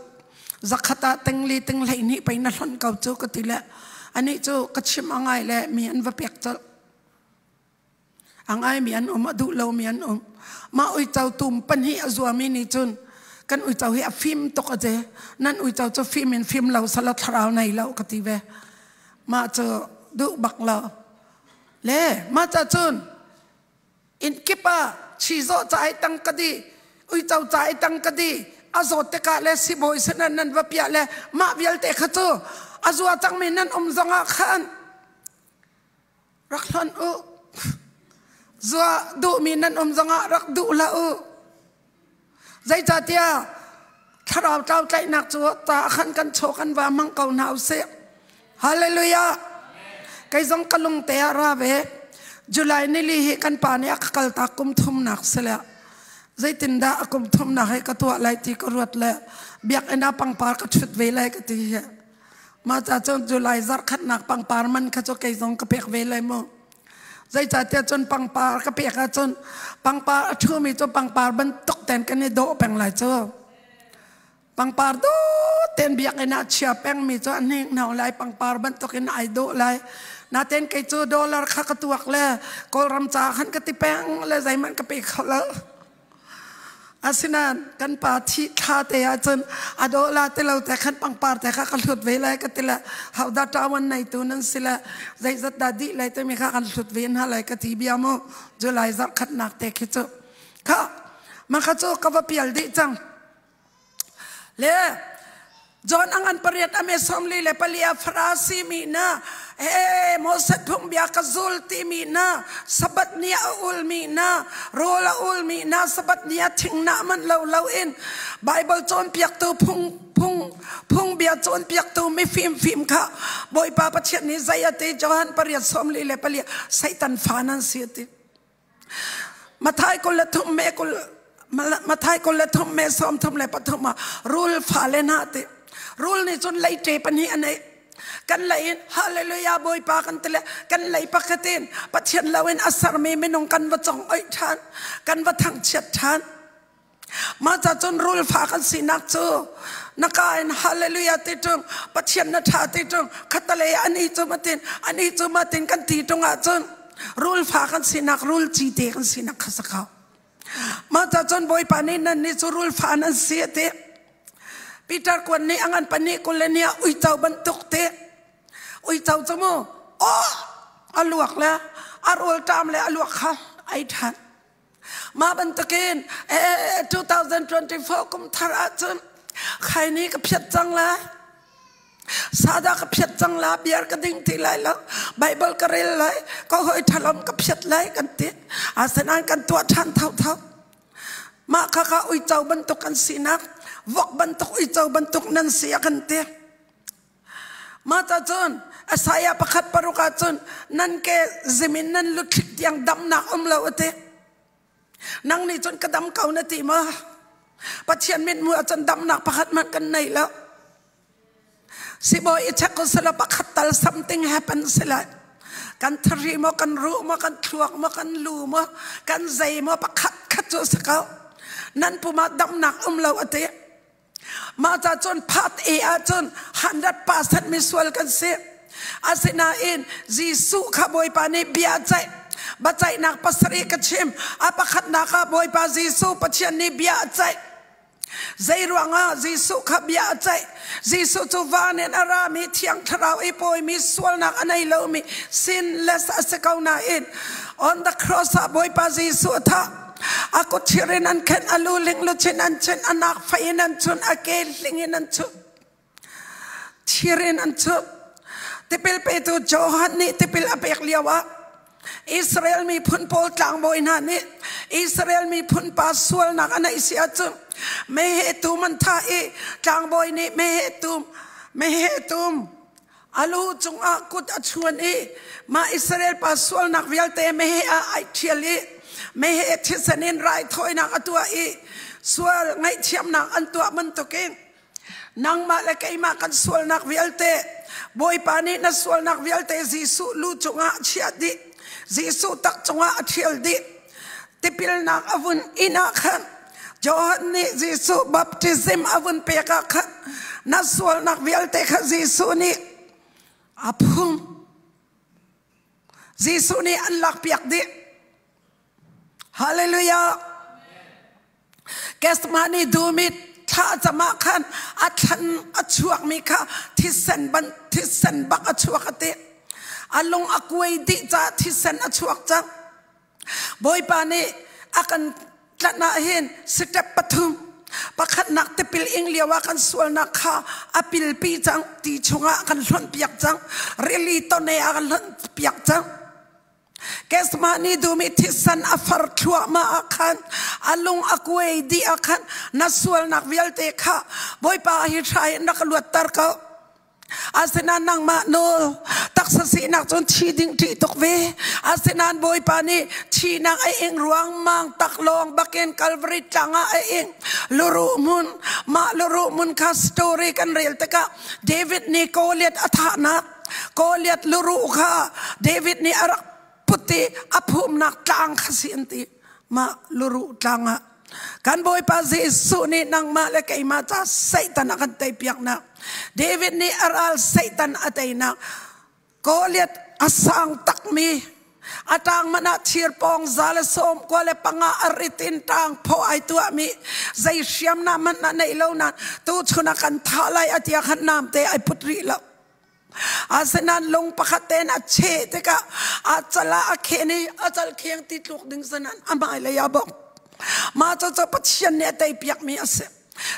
100 ah 40 22 pei na hlonh ko cu ka ti le anih cu ka chim a ngai le mi an va pek colh a ngai mi an um a duh lo mi an um mah uico tum pahnih a zuami nih cun kan uico hi a fim tuk a je nan uico cu fim in fim lo sala thlarau nei lo ka ti ve mah cu duh bak lo le mah ca cun inn kip ah chizawh ca ai tang ka di uico ca ai tang ka di a zawt tikah le sibawi sinan nan va piah le mah vialte kha cu a zua cangmi nan um zongah khan rak hlonh u zua duhmi nan um zongah rak duh hlah u Zeicahtiah thlarau tlau tlaihnak cu ta khan kan chaw kan va hmang ko hna usih. Hallelujah. Kei zong ka lung te ah ra ve. July nili hi kan pa nih a ka kaltak kum thumnak si le zeitindah a kum thumnak hi ka tuah lai ti ka ruat le biakinn ah pangpar ka ṭhut ve lai ka ti hi. Mah ca cun July zarh khatnak pangpar man kha cu kei zong ka pek ve lai mu. Zeicahtiah cun pangpar ka pek ahcun pangpar a ṭhumi cu pangpar bantuk ten kan i dawh peng lai cu. Pangpar dawt ten biakinn ah chia pengmi cu a hninghno lai pangpar bantuk in ai dawh lai. Naten kei cu dollar kha ka tuak le Kawlram ca khan ka ti peng le zeihmanh ka pe kho lo. Asinain kan pa thi thla te ahcun a dawh la ti lo te khan pangpar te kha ka hlut ve lai ka ti le hodah ṭawan nei tu nan si le zeizat dah dih lai timi kha kan hlut ve hna lai ka ti bia mu. July zarh khatnak te khi cu kha mah kha cu ka va pial dih cang. Le John ang an pariat ame 44 a Farasi mi na he Moses phung bia ka zul ti mi na Sabbath ni a ul mi na rawl a ul mi na Sabbath ni a thing na man lo lo in Bible cawnpiak tu phung phung phung bia cawnpiak tu mi fim fim kha Bawipa Pathian nih zei a ti Johan pariat 44 Satan fa nan si ti. Mathai 23 me 20 Mathai 23 me 33 ah rul fale hna ti rul nih cun lei ṭe pahnih a neih kan lei in hallelujah Bawipa kan ti le kan lei pakhat in Pathian lo in a sermi minung kan va cong oih ṭhan kan va thangchiat ṭhan. Mah ca cun rul fa kan sinak cu na ka in hallelujah ti ṭung Pathian na ṭha ti ṭung khatalei ani cu matin ani cu matin kan ti ṭung ahcun rul fa kan sinak rul cite kan sinak kha si ko. Mah ca cun Bawipa nih nan nih cu rul fa nan si a ti. Peter kuan nih a ngan pahnih kul le ni ah uico bantuk ti. Uico cu mu oh a luak le a rawl ṭam le a luak kha ai ṭhan. Mah bantukin 2024 kum thar ahcun khaini ka phiat cang lai. Sada ka phiat cang la, beer ka ding ti lai lo, Bible ka rel lai, ka hoi thalom ka phiat lai kan ti. Asinain kan tuah ṭhan thotho. Mah kha kha uico bantuk kan sinak, vok bantuk uico bantuk nan si a kan ti. Mah ca cun Isaiah pakhat paruk ah cun nan ke zimin nan luthlik tiang damnak um lo a ti. Nang nih cun ka dam ko na ti maw? Pathian mithmuh ah cun damnak pakhat hmanh kan nei lo. Sibawi i check ko selaw pakhat tal something happen sila. Kan thari maw, kan ruh maw, kan thluak maw, kan lu maw, kan zei maw pakhat khat cu a si ko. Nan pum ah damnak um lo a ti. Mah ca cun part A ahcun 100% misual kan si. Asinain Jesuh kha Bawipa nih bia a ceih. Biaceihnak pasarih ka chim. A pakhatnak ah Bawipa Jesuh Pathian nih bia a ceih. Zei ruangah Jesuh kha bia a ceih? Jesuh cu van in a rami Thiang Thlarau i pawimi sualnak a nei lomi sinless a si ko nain on the cross ah Bawipa Jesuh a thah. A kut thir in an khenh, a lu ling luchin an chunh, a nak fei in an chunh, a ke hling in an chuh. Thir in an chuh. Tipil petu Johan nih tipil a pek lio ah Israel miphun pawl tlangbawi hna nih Israel miphun pa sualnak a neih si ahcun meheh tum an thah i tlangbawi nih meheh tum meheh tum A lu cungah kut a chuan i mah Israel pa sualnak vialte meheh ah ai ṭhial i meheh thisen in raithawinak a tuah i sual ngaihthiamnak an tuah bantukin nangmah le keimah kan sualnak vialte Bawipa nih na sualnak vialte Jesuh lu cungah a chiah dih. Jesuh tak cungah a ṭhial dih. Tipilnak a vun inn ah khan Johan nih Jesuh baptism a vun pek ah khan na sualnak vialte kha Jesuh nih a phum. Jesuh nih an lakpiak dih. Hallelujah. Gethsemane dum i thla cam ah khan a thlan a chuakmi kha thisen ban thisen bak a chuak a ti. A lung a kuai dih caah thisen a chuak cang. Bawipa nih a kan tlanh ah hin step pathum pakhatnak tipil ing lio ah kan sualnak kha a pilpi cang ti chungah a kan hlonh piak cang rili tone a kan hlonh piak cang Gethsemane dum i thisen a far thluahmah ah khan a lung a kuai dih ah khan na sualnak vialte kha Bawipa hi hrai in rak luatter ko. Asinain nangmah nawl taksa sinak cun thi ding ṭih tuk ve. Asinain Bawipa nih thihnak a ing ruangmang taklawng bakin Calvary tlang ah a ing. Luruh hmun, mah luruh hmun kha story kan rel tikah David nih Goliath a thahnak, Goliath luruh kha David nih a rak put i a phumnak tlang kha si an ti. Mah luruh tlang ah kan Bawipa Jesuh nih nangmah le keimah ca Satan a kan teipiaknak David nih a ral Satan a teinak Goliath a sang takmi. A tang man ah thir pawng 195 a rit in tang phaw ai tuahmi zei hriamnam hmanh a neih lo nain tuchun ah kan thah lai a tia khan namte ai put rih lo. Asinain lung pakhat tein a cheh tikah a cal ah a khen i a cal kheng ti tluk ding sanan a hmailei ah bawk. Mah cucu Pathian nih a teipiakmi a si.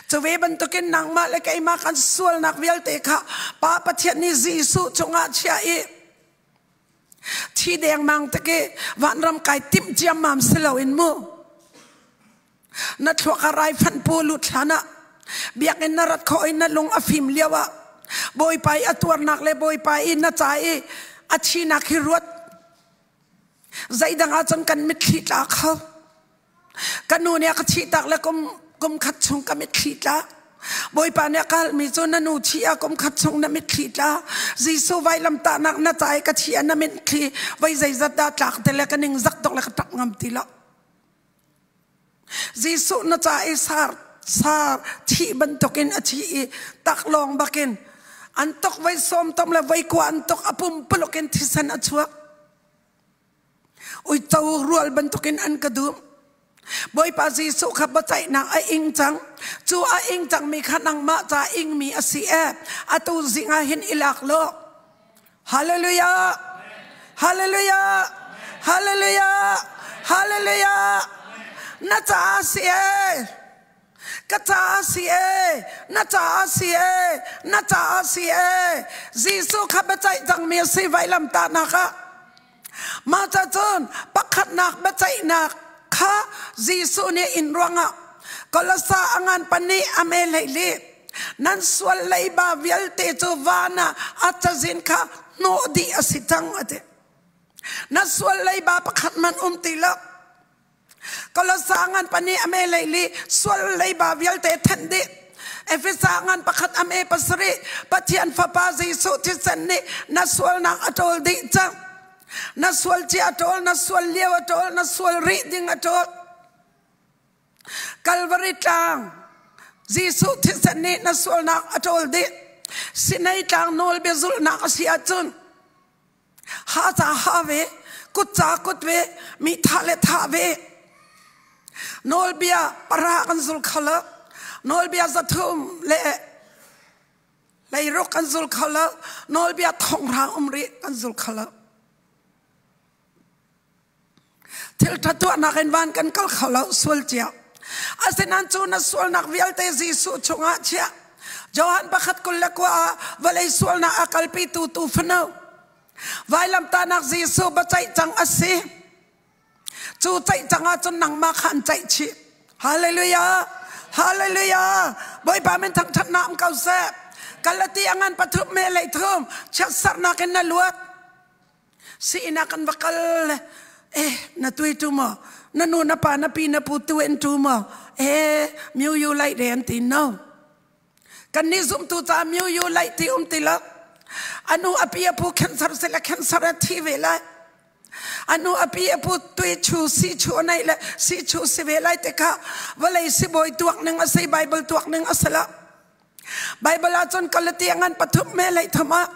Cuve bantukin nangmah le keimah kan sualnak vialte kha Pa Pathian nih Jesuh cungah chia i thi dengmang tiki vanram kai timh ciammam si loin mu na thluak a rai fanh pu lut hlan ah biakinn na rat khawh in na lung a fim lio ah Bawipa i a tuarnak le Bawipa i na ca i a thinak hi ruat. Zeidang ahcun kan mitthli tla kho. Ka nu nih a ka thih tak le kum kum khat chung ka mitthli tla. Bawipa nih a ka halmi cu na nu thi ah kum khat chung na mitthli tla. Jesuh vailamtahnak na ca i ka thi ah na mitthli voi zeizat dah tlak te le ka ning zak tuk le ka ṭap ngam ti lo. Jesuh na ca i sar sar thih bantukin a thi i taklawng bakin an tuk voi sawm tom le voi kua an tuk a pumpuluk in thisen a chuak. Uico rual bantukin an ka dum. Bawipa Jesuh kha biaceihnak a ing cang. Cu a ing cangmi kha nangmah ca ingmi a si e. Atu zing ah hin i lak law. Hallelujah! Hallelujah! Hallelujah! Hallelujah! Na ca a si e. Ka ca a si e. Na ca a si e. Na ca a si e. Jesuh kha biaceih cangmi a si vailamtahnak ah. Mah ca cun pakhatnak biaceihnak kha Jesuh nih inn ruangah Kolosa a ngan pahnih a me hleili nan sual leiba vialte cu van ah a cazin kha hnawh dih a si cang a ti. Na sual leiba pakhat man um ti lo. Kolosa ngan pahnih a me hleili sual leiba vialte thenh dih. Efesa ngan pakhat a me pasarih Pathian Fapa Jesuh thisen nih na sualnak a ṭawl dih cang. Na sual cia a ṭawl, na sual lio a ṭawl, na sual rih ding a ṭawl. Kalvari tlang Jesuh thisen nih na sualnak a ṭawl dih. Sinai tlang nawlbia zulhnak a si ahcun ha ca ha ve, kut ca kut ve, mi thah le thah ve. Nawlbia pahra kan zul kho lo. Nawlbia 300 le 60 kan zul kho lo. Nawlbia thongrang um rih kan zul kho lo. Thil ṭha tuahnak in van kan kal kho lo sual cia. Asinain cu na sualnak vialte Jesuh chungah chiah. Johan 1:29 ah vawlei sualnak a kalpitu tu fanu vailamtahnak Jesuh biaceih cang a si. Cu ceih cang ahcun nangmah kha an ceih chih. Hallelujah! Hallelujah! Bawipa min thangṭhatnak um ko seh. Galati a ngan pathum me lei thum chiatsernak in na luat. Siinn ah kan va kal le eh na tui tu maw? Na nu na pa na pi na pu tu en tu maw? Eh miu yu lai re an ti no. Kan nih zumtu ca miu yu lai ti um ti lo. Anu api apu cancer se le cancer a thi ve lai. Anu api apu tui chu si chu anai le si chu si ve lai te kha vawlei sibawi tuak ning a si Bible tuak ning a si lo. Bible ah cun kalati ngan pathum me lei thum ah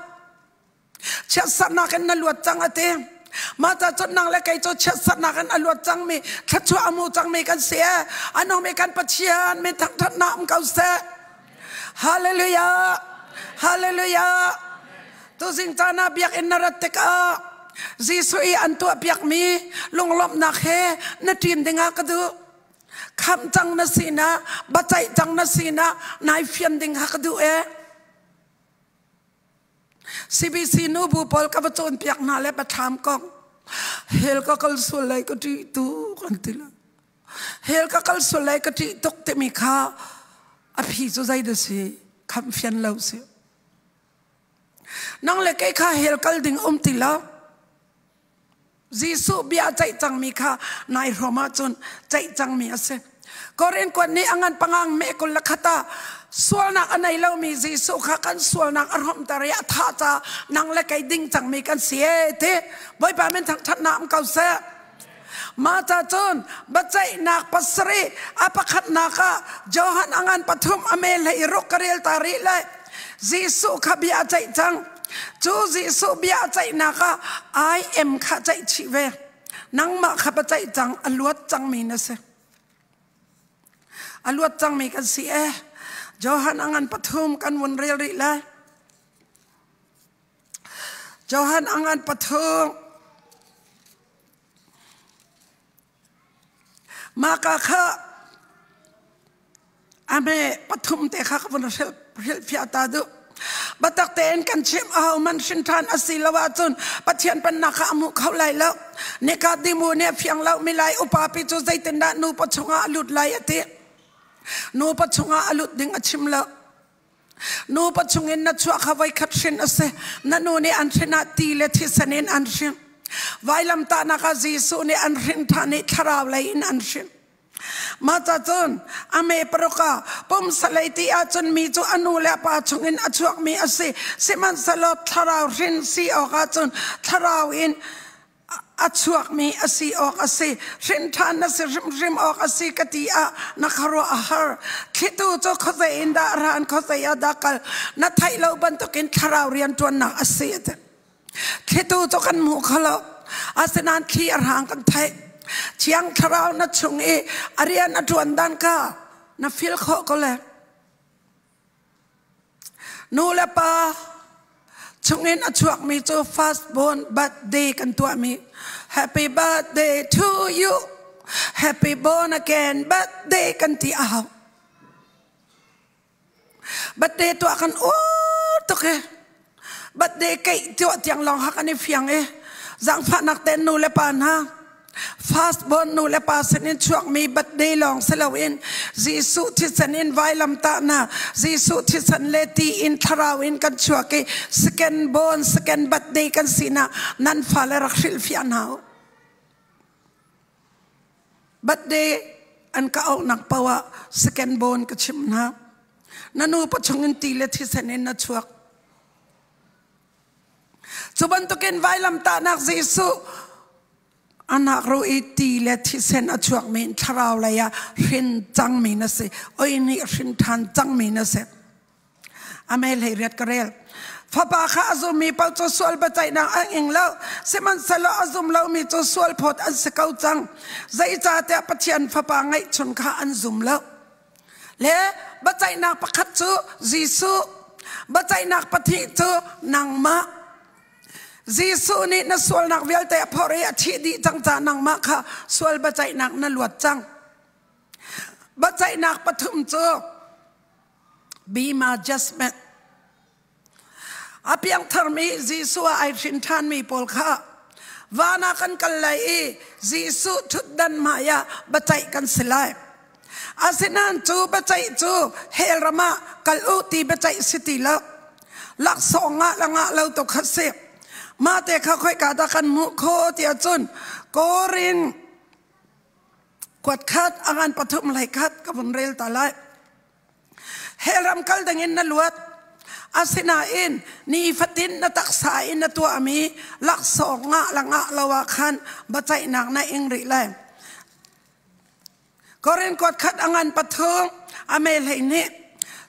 chiatsernak in na luat cang a ti. Mah ca cun nang le kei cu chiatsernak in a luat cangmi thluachuah a hmu cangmi kan si e. A nungmi kan Pathian min thangṭhatnak um ko seh. Hallelujah! Hallelujah! Tuzing caan ah biakinn na rat tikah Jesuh i an tuahpiakmi lunglawmhnak he na ṭin dingah ka duh. Khamh cang na sinak, biaceih cang na sinak nai fian ding kha ka duh e. CBC nubu pawl ka va cawnpiak hna le pathlam kong hell ka kal sual lai ka ṭih tuk an ti lo. Hell ka kal sual lai ka ṭih tuk timi kha a phi cu zei dah si khamh fian lo si. Nang le kei kha hell kal ding um ti lo. Jesuh bia ceih cangmi kha nai hrawm ahcun ceih cangmi a si. Korin kuat nih a ngan pangang me 21 ah sualnak a nei lomi Jesuh kha kan sualnak a hrawmter i a thah ca nang le kei ding cangmi kan si e ti Bawipa min thangṭhatnak um ko seh. Mah ca cun biaceihnak pasarih a pakhatnak ah Johan a ngan pathum a me hlei ruk ka rel ta rih lai. Jesuh kha bia a ceih cang. Cu Jesuh bia a ceihnak ah I am kha ceih chih ve. Nangmah kha paceih cang, a luat cangmi na si. A luat cangmi kan si e. Johan a ngan pathum kan vun rel rih lai. Johan a ngan pathum. Mah ka kha a hme pathum te kha ka vun hrilhfiah ta duh. Biatak tein kan chimh aho man hrin ṭhan a si lo ahcun Pathian pennak kha a hmu kho lai lo. Nikadimu nih a fiang lo mi lai upa pi cu zeitindah nupa chungah a lut lai a ti. Nupa chungah a lut ding a chim lo. Nupa chungin na chuah kha voikhat hrin a si. Na nu nih an hrin ah ti le thisen in an hrin. Vailamtahnak ah Jesuh nih an hrin ṭhan i thlarau lei in an hrin. Mah ca cun a me paruk ah pumsalei ti ahcun mi cu a nu le a pa chungin a chuakmi a si. Sihmanhsehlaw thlarau hrin si awk ahcun thlarau in a chuakmi a si awk a si. Hrin ṭhan na si hrimhrim awk a si ka ti ah na khuaruah a har. Thlitu cu khuazei in dah ran khuazei ah dah kal na theih lo bantukin thlarau rianṭuannak a si. Thlitu cu kan hmu kho lo. Asinain thli a hrang kan theih. Thiang thlarau na chung i a rian a ṭuan dan kha na feel khawh ko le. Nu le pa chungin a chuakmi cu first born birthday kan tuahmi happy birthday to you happy born again birthday kan ti a hau. Birthday tuah kan ur tuk i birthday keih tuah tiang lawng ha kan i fiang i zaangfahnak tein nu le pa hna first born nu le pa sinin chuakmi birthday lawng si loin Jesuh thisen in vailamtahnak Jesuh thisen le ti in thlarau in kan chuak i second born second birthday kan sinak nan fale rak hrilhfiah hna u. Birthday an ka auhnak paoh ah second born ka chimh hna. Na nu pachung in ti le thisen in na chuak. Cu bantukin vailamtahnak Jesuh anak ro i ti le thisen a chuakmi in thlarau lei ah hrin cangmi na si. Oi nih hrin ṭhan cangmi na si. Amel hei riat ka rel. Fapa kha a zummi paoh cu sual biaceihnak an ing lo. Sihmanhsehlaw a zum lomi cu sual phawt an si ko cang. Zeicahtiah Pathian Fapa ngeihchun kha an zum lo. Le biaceihnak pakhat cu Jesuh, biaceihnak pahnih cu nangmah. Jesuh nih na sualnak vialte a phorh i a thih dih cang caah nangmah kha sual biaceihnak na luat cang. Biaceihnak pathum cu Bima judgment. A piangtharmi Jesuh ah ai hrin ṭhanmi pawl kha van ah kan kal lai i Jesuh ṭhutdan hmai ah biaceih kan si lai. Asinain cu biaceih cu hell ram ah kal u ti biaceih si ti lo. Laksawng ngah le ngah lo tu kha si. Mah te kha khoika dah kan hmuh khawh ti ahcun Korin kuat khat a ngan pathum hlei khat ka vun rel ta lai. Hell ram kal dingin na luat. Asinain nifatin na taksa in na tuahmi laksawng ngah le ngah lo ah khan biaceihnak na ing rih lai. Korin kuat khat a ngan pathum a me 12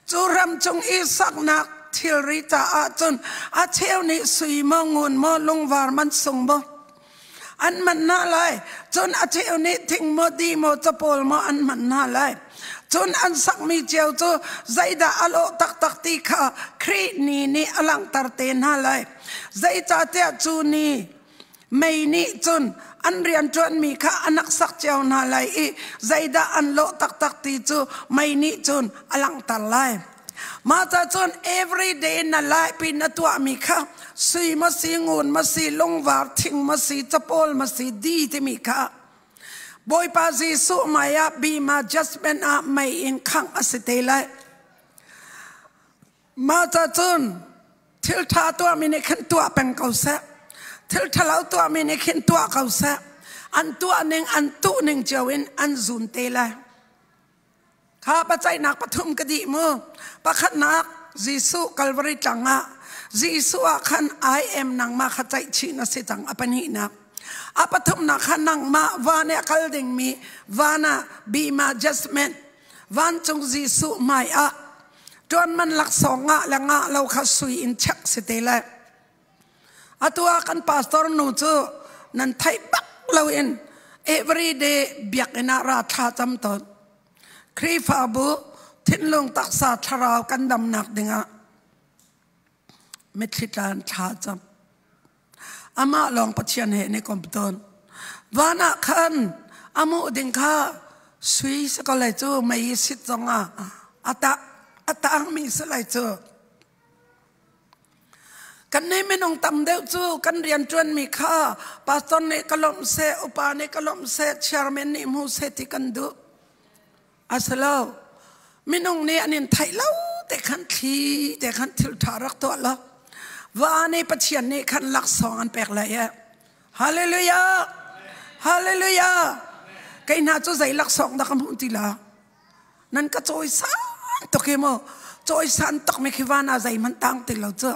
cu ram cung i saknak thilri caah cun a cheu nih sui maw ngun maw lungvar man sung maw an man hna lai cun a cheu nih thing maw di maw capawl maw an hman hna lai cun an sakmi cio cu zeidah a lawh taktak ti kha Khrih ni nih a langhter te hna lai zeicahtiah cu ni mei nih cun an rianṭuanmi kha a naksak cio hna lai i zeidah an lawh taktak ti cu mei nih cun a langhter lai Mah ca cun everyday na laipi na tuahmi kha sui ma si ngun ma si lungvar thing ma si capawl ma si di timi kha Bawipa Jesuh mei ah bima judgment ah mei in khangh a si te lai. Mah ca cun thil ṭha tuahmi nih khin tuah peng ko seh. Thil ṭhalo tuahmi nih khin tuah ko seh. An tuah ning an tuh ning cio in an zun te lai. Kha biaceihnak pathum ka dih mu. Pakhatnak Jesuh Calvary tlang ah Jesuh ah khan I am nangmah kha ceihchih na si cang a pahnihnak. A pathumnak kha nangmah van i a kal dingmi van ah bima judgment vancung Jesuh hmai ah ṭuan man laksawng ngah le ngah lo kha sui in check si te lai. Atu ah kan pastor nu cu nan theih bak loin every day biakinn ah ra thla cam tawn. Khrihfabu thinlung taksa thlarau kan damnak dingah mitthli tlan thla cam. Amah lawng Pathian he ni kom tawn. Van ah khan amuh ding kha sui si ko lai cu mei sit zong ah ata atang mi si lai cu. Kan nih minung tam deuh cu kan rian ṭuanmi kha pastor nih ka lawmh seh, upa nih ka lawmh seh, chairman nih hmu seh ti kan duh. A si lo. Minung nih an in theih lo te khan thli te khan thil ṭha rak tuah lo. Va nih Pathian nih khan laksawng an pek lai e. Hallelujah! Hallelujah! Kei hna cu zei laksawng dah ka hmuh ti la? Nan ka cawisan tuk hi mu. Cawisan tuk mi khi van ah zeihmanh tang ti lo cu.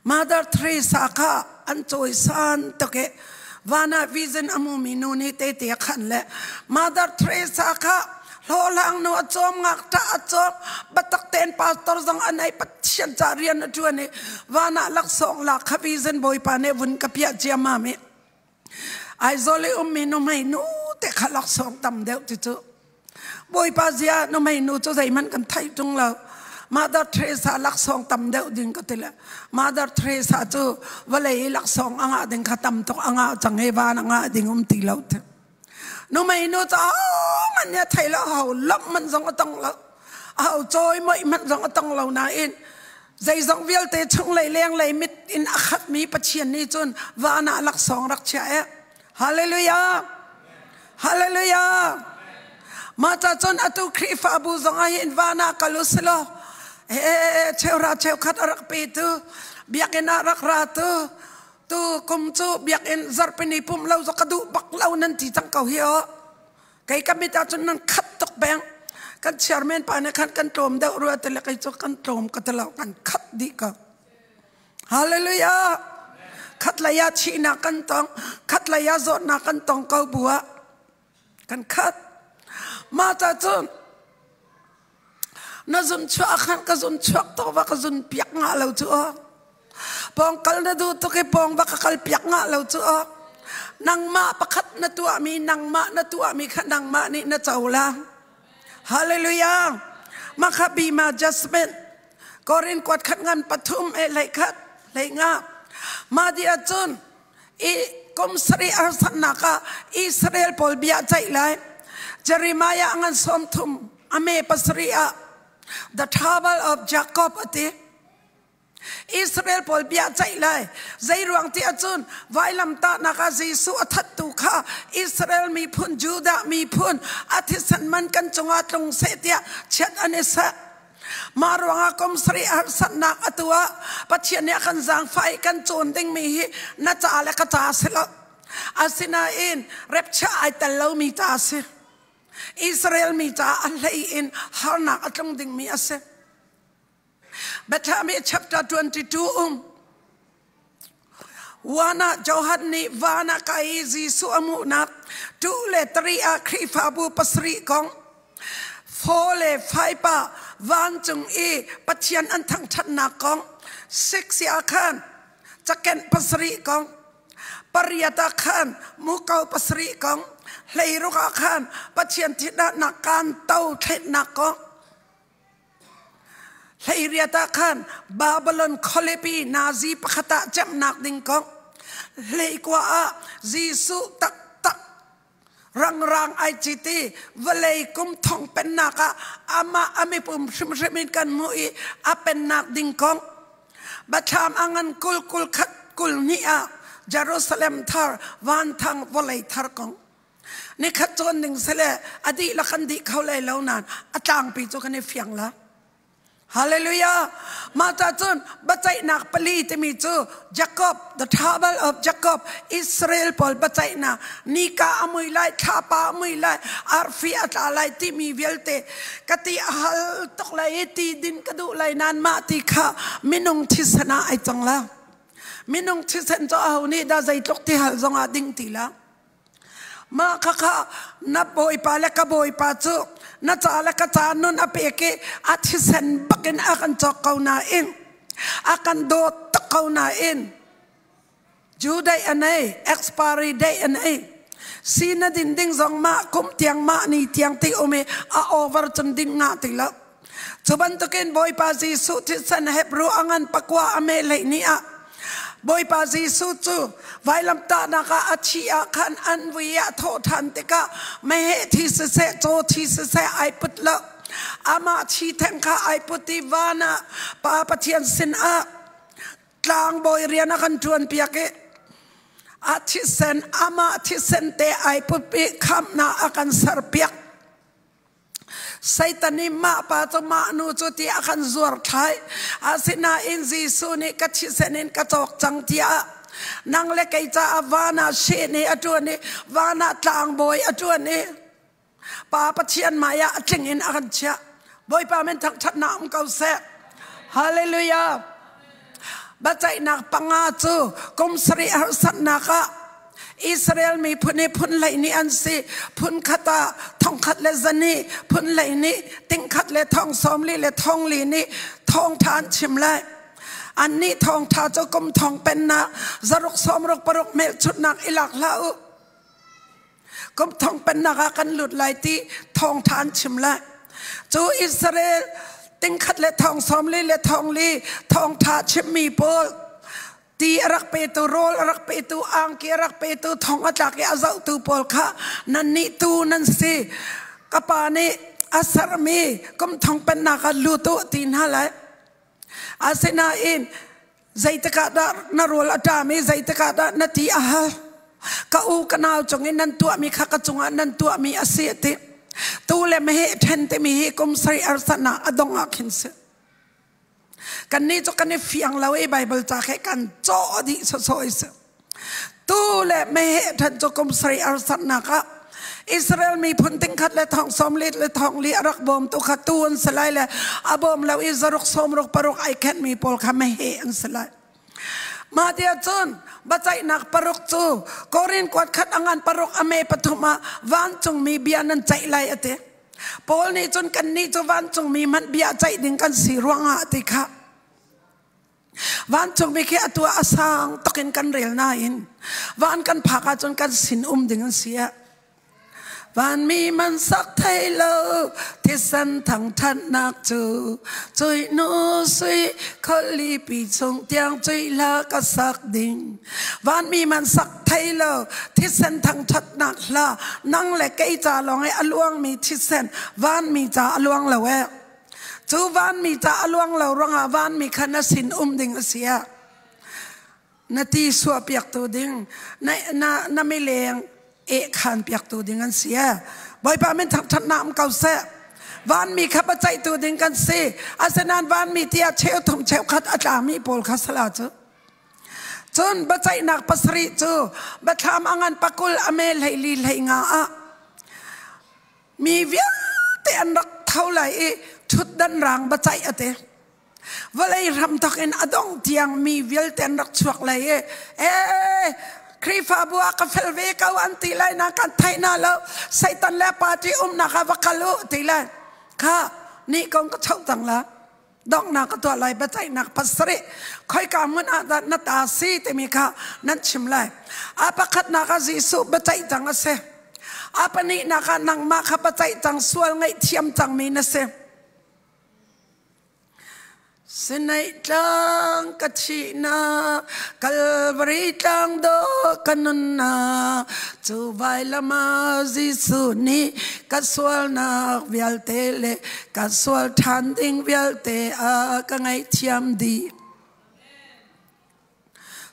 Mother Teresa kha an cawisan tuk i van ah vision a hmumi nu nih tete a khan le Mother Teresa kha hlawhhlang nu a cawm ngakṭah a cawm biatak tein pastor zong an ei Pathian ca rian a ṭuan i van ah laksawng lak kha vision Bawipa nih vun ka piah ciammam i Aizawl i ummi nuhmei nu te kha laksawng tam deuh ti cu. Bawipa zia nuhmei nu cu zeihmanh kan theih ṭung lo. Mother Teresa laksawng tam deuh ding ka ti le Mother Teresa cu vawlei i laksawng a ngah ding kha tam tuk a ngah cang i van a ngah ding um ti lo ti. Nuhmei nu cu man nih a thei lo ho lawmh man zong a tong lo. Aho cawi moih hmanh zong a tong lo nain zeizong vialte chunglei lenglei mit in a khatmi Pathian nih cun van ah laksawng rak chia e. Hallelujah! Hallelujah! Mah ca cun atu Khrihfabu zong ah hin van ah kal u silaw cheura cheukhat a rak pe tu biakinn ah rak ra tu tu kum cu biakinn zarhpini pum lo cu ka duh bak lo nan ti cang ko hi aw Kei ka mit ahcun nan khat tuk peng. Kan chairman pa nih khan kan tlawm deuh rua ti le kei cu kan tlawm ka ti lo kan khat dih ko. Hallelujah. Khat lei ah thihnak kan tong, khat lei ah zawtnak kan tong ko bu ah kan khat. Mah ta cun na zun chuah khan ka zun chuak tuk va ka zun piak nga lo cu aw. Pawng kal na duh tuk i pawng va ka kal piak nga lo cu aw. Nangmah pakhat na tuahmi nangmah na tuahmi kha nangmah nih na co la. Hallelujah. Mah kha bima judgment. Korin kuat khat ngan pathum e hlei khat hlei nga. Mah di ahcun i kum sarih harsatnak ah Israel pawl bia ceih lai. Jeremiah ngan sawm thum ame pasarih ah the trouble of Jacob ati. Israel pawl bia ceih lai. Zei ruang ti ahcun vailamtahnak ah Jesuh a thattu kha Israel miphun, Judah miphun a thisen man kan cungah tlung seh tiah chiat an i seh. Mah ruangah kum sarih harsatnak atu ah Pathian nih a kan zaangfah i kan cawn dingmi hi na ca le ka ca si lo. Asinain rapture ai tel lomi ca a si. Israel mi caah a hlei in harnak a tlung dingmi a si. Bethlehem chapter 22 um. Wana Johan nih vana ka i Jesuh a hmuhnak 2 le 3 ah Khrihfabu pasarih kong 4 le 5 ah vancung i Pathian an thangṭhatnak kong 6 ah khan cakenh pasarih kong pariat ah khan muko pasarih kong hleiruk ah khan Pathian thitnak kan to thletnak kong Hleiriat ah khan Babylon khualipi nazi pakhat ah cemnak ding kong hleikua ah Jesuh taktak rangrang ai cit i vawlei kum thong pennak ah amah a mipum hrimhrim in kan hmuh i a pennak ding kong Bathlam a ngan kul kul khat kul hnih ah Jerusalem thar vanthang vawlei thar kong Nikhat cawn ding sile a dihlak kan dih kho lai lo nain a tlangpi cu kan i fiang la. Hallelujah. Mah ca cun biaceihnak pali timi cu Jacob, the trouble of Jacob, Israel pawl biaceihnak, nika a mui lai, thlapa a mui lai, arfi a tla lai timi vialte ka ti a hal tuk lai i ti din ka duh lai nain mah ti kha minung thisen ah ai cang la. Minung thisen cu aho nih dah zeitluk ti hal zongah ding ti la. Mah khakha na bawipa le ka bawipa cu na ca le ka ca nun a pek i a thisen bakin a kan cawk ko nain a kan dawt tuk ko nain. Due date a nei, expiry date a nei. Si na din ding zong mah kum tiang mah ni tiang ti um i a over cun din ngah ti lo. Cu bantukin Bawipa Jesuh thisen Hebrew a ngan pakua a me hlei ni ah Bawipa Jesuh cu vailamtahnak ah a thi ah khan an vui ah thawh ṭhan tikah meheh thi siseh caw thi siseh ai put lo. Amah thi theng kha ai put i van ah Pa Pathian sin ah tlangbawi rian a kan ṭuan piak i a thisen amah thisen te ai pup i khamhnak a kan ser piak. Satan nih mah pa cu mah nu cu ti a kan zuar thlai. Asinain Jesuh nih ka thisen in ka cawk cang tiah nang le kei caah van ah she nih a ṭuan i van ah tlangbawi a ṭuan i Pa Pathian hmai ah a tling in a kan chiah. Bawipa min thangṭhatnak um ko seh. Hallelujah. Biaceihnak panga cu kum sarih harsatnak ah Israel miphun hi phun 12 an si. Phun khat ah thong khat le zani, phun 12 ting khat le thong sawmli le thong li nih thawngṭha an chim lai. Annih thawngṭha cu kum thong pennak zaruk sawmruk paruk hmelchunhnak i lak hlah u. Kum thong pennak ah kan lut lai ti thawngṭha an chim lai. Cu Israel ting khat le thong sawmli le thong li thawngṭha chimmi pawl ti a rak petu rawl a rak petu angki a rak petu thong a tlak i a zohtu pawl kha nannih tu nan si ka pa nih a sermi kum thong pennak ah lut u ti hna lai asinain zeitikah dah na rawl a ṭam i zeitikah dah na ti a hal ka u ka nau cungin nan tuahmi kha ka cungah nan tuahmi a si ti tu le meheh ṭhen timi hi kum sarih arsan ah a dong ah khin si Kannih cu kan i fiang lo i Baibal ca khe kan cawh dih sawsawh i si. Tu le meheh ṭhan cu kum sarih harsatnak ah Israel miphun tingkhat le thong sawm li le thong li a rak bawmtu kha tu an si lai le a bawm lo i zaruk sawm ruk paruk ai khenhmi pawl kha meheh an si lai. Mah tiah cun biaceihnak paruk cu Korin kuat khat a ngan paruk a me pathum ah vancungmi bia nan ceih lai a ti. Paul nih cun kannih cu vancungmi hmanh bia ceih ding kan si ruangah ti kha vancungmi khi atu ah a sang tuk in kan rel nain van kan phak ahcun kan sin um ding an si ah Vanmi man sak thei lo thisen thangthatnak cu cui nu sui kholipi chung tiang cui hla ka sak ding Vanmi man sak thei lo thisen thangthatnak hla nang le kei ca lawng i a luangmi thisen vanmi ca a luang lo e cu vanmi ca a luang lo ruangah vanmi kha na sin um ding a si ah na ti suah piaktu ding na na na mileng e khan piaktu ding an si e bawipa min thangthatnak um ko seh vanmi kha pacaihtu ding kan si asinain vanmi tiah cheu thum cheu khat a tlami pawl kha sala cu Cun biaceihnak pasarih cu biathlam a ngan pakul a me 14 hleinga ah mi vialte an rak tho lai i ṭhutdan rang biaceih a ti. Vawlei hramthawk in a dong tiang mi vialte an rak chuak lai i ee Khrihfabu ah ka fel ve ko an ti lai na kan theih na lo Satan le party umnak ah va kal u ti lai kha ni kong ka choh cang la. Donghnak ka tuah lai biaceihnak pasarih khoika hmun ah dah na ta si timi kha nan chim lai. A pakhatnak ah Jesuh biaceih cang a si. A pahnihnak ah nangmah kha biaceih cang sual ngaihthiam cangmi na si. Sinai tlang ka thihnak Kalvari tlang do ka nunnak cu vailam ah Jesuh nih ka sualnak vialte le ka sual ṭhan ding vialte a ka ngaihthiam dih.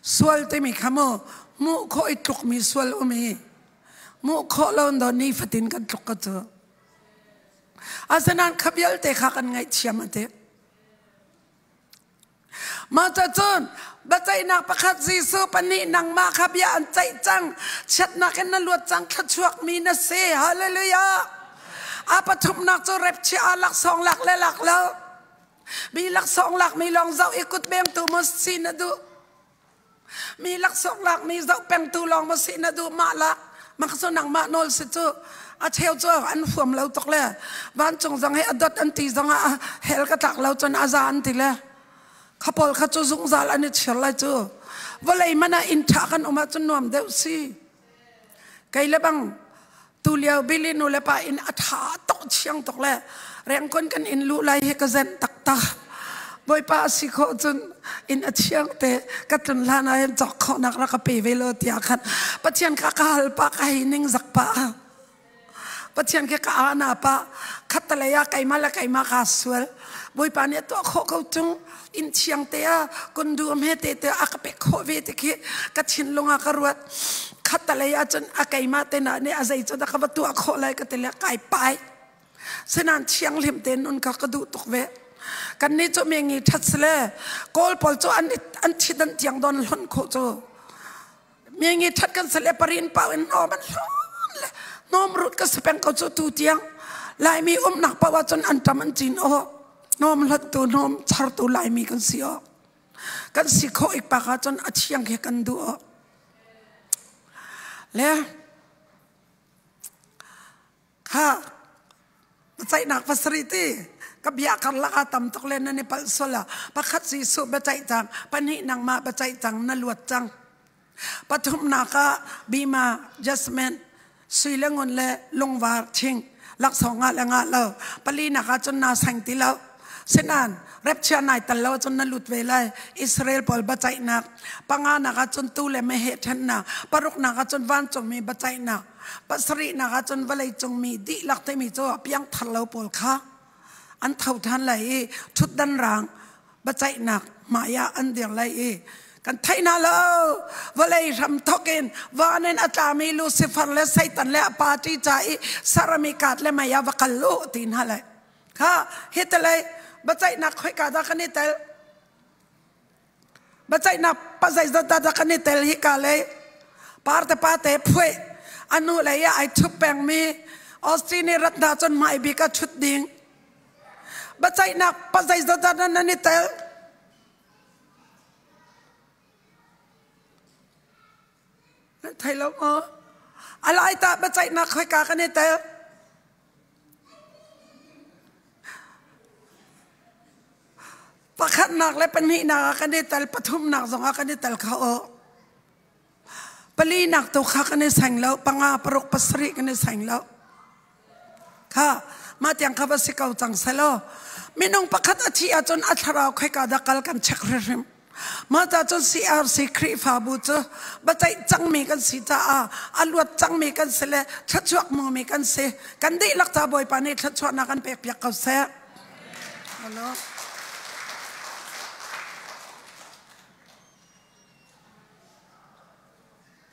Sual timi kha mu hmuh khawh i tlukmi sual um hi hmuh khawh lo do nifatin kan tluk ka cu. Asinain kha vialte kha kan ngaihthiam a ti. Mah cun biaceihnak pakhat Jesuh pahnih nangmah kha bia an ceih cang chiatnak in na luat cang thluachuakmi na si hallelujah a pathumnak cu repchia ah laksawng lak le lak lo mi laksawng lak mi lawng zoh i kut bengtu maw si na duh mi laksawng lak mi zoh pengtu lawng maw si na duh mah lak mah cu nangmah nawl si cu a cheu cu an huam lo tuk le vancung zong hi a dot an ti zong ah hell ka tlak lo cun a za an ti le. Kha pawl kha cu zungzal an i chir lai cu. Vawlei man ah inn ṭha kan um ahcun nuam deuh si. Kei le bang tu lio Billy nu le pa inn a ṭha tuk chiang tuk le rengkon kan inn luh lai hi ka zenh taktak. Bawipa a si khawh cun inn a thiang te ka tlun hlan ah hin cawk khawhnak rak ka pe ve law tiah khan Pathian kha ka hal pah ka hei ning zak pah. Pathian khi ka ana pa khattalei ah keimah le keimah kaa sual. Bawipa nih a tuah khawh ko tung. Inn thiang te ah kundu hme te te a ka pek khawh ve te khi ka thinlung ah ka ruat. Khattalei ah cun a keimah te na nih a zei cu dah ka va tuah khawh lai ka ti le kai pai. Sinan thianghlim tein nun kha ka duh tuk ve. Kan nih cu mi ngi that sile Kawl pawl cu an an thi dan tiang don hlon khawh cu. Mi ngi that kan sale parin pau in nom an hlon le nom rut ka sepeng ko cu tu tiang Laimi umnak paoh ahcun an ṭam an cin aw nom hlat tu nom char tu Laimi kan si aw kan si khawh ik pak ahcun a thiang he kan duh aw le Kha biaceihnak pasarih ti ka bia karlak ah tam tuk le nan i palh sual ah pakhat Jesuh biaceih cang, pahnih nangmah biaceih cang, na luat cang. Pathumnak ah bima, jasmine, sui le ngun le lungvar thing laksawng ngah le ngah lo. Palinak ah cun naa seng ti lo. Sinan repchia nai tal lo cun na lut ve lai. Israel pawl biaceihnak. Panganak ah cun tu le meheh ṭhennak. Paruknak ah cun vancungmi biaceihnak. Pasarihnak ah cun vawleicung mi dihlak timi cu a piangthar lo pawl kha an tho ṭhan lai i ṭhutdan raang biaceihnak hmai ah an dir lai i kan theih hna lo vawlei hram thawk in van in a tlami Lucifer le Satan le a party ca i sarami kaat le mei ah va kal u ti hna lai kha hi talei biaceihnak khoika dah kan i tel Biaceihnak pa zeizat dah kan i tel hika lei parte pa te phuih anu lei ah ai thup pengmi Austin i rat hna cun hmai bik a thut ding biaceihnak pa zeizat dah nan i tel nan thei lo maw alai ta biaceihnak khoika kan i tel Pakhatnak le pahnihnak ah kan i tel, pathumnak zongah kan i tel kho o. Palinak tu kha kan i seng lo, panga, paruk, pasarih kan i seng lo. Kha, mah tiang kha va si ko cang selaw. Minung pakhat a thih ahcun a thlarau khoika dah kal kan check hrimhrim. Mah ca cun CRC Khrihfabu cu biaceih cangmi kan si caah a luat cangmi kan si le thluachuak hmumi kan si. Kan dihlak ca Bawipa nih thluachuahnak kan pekpiak ko seh. Hello.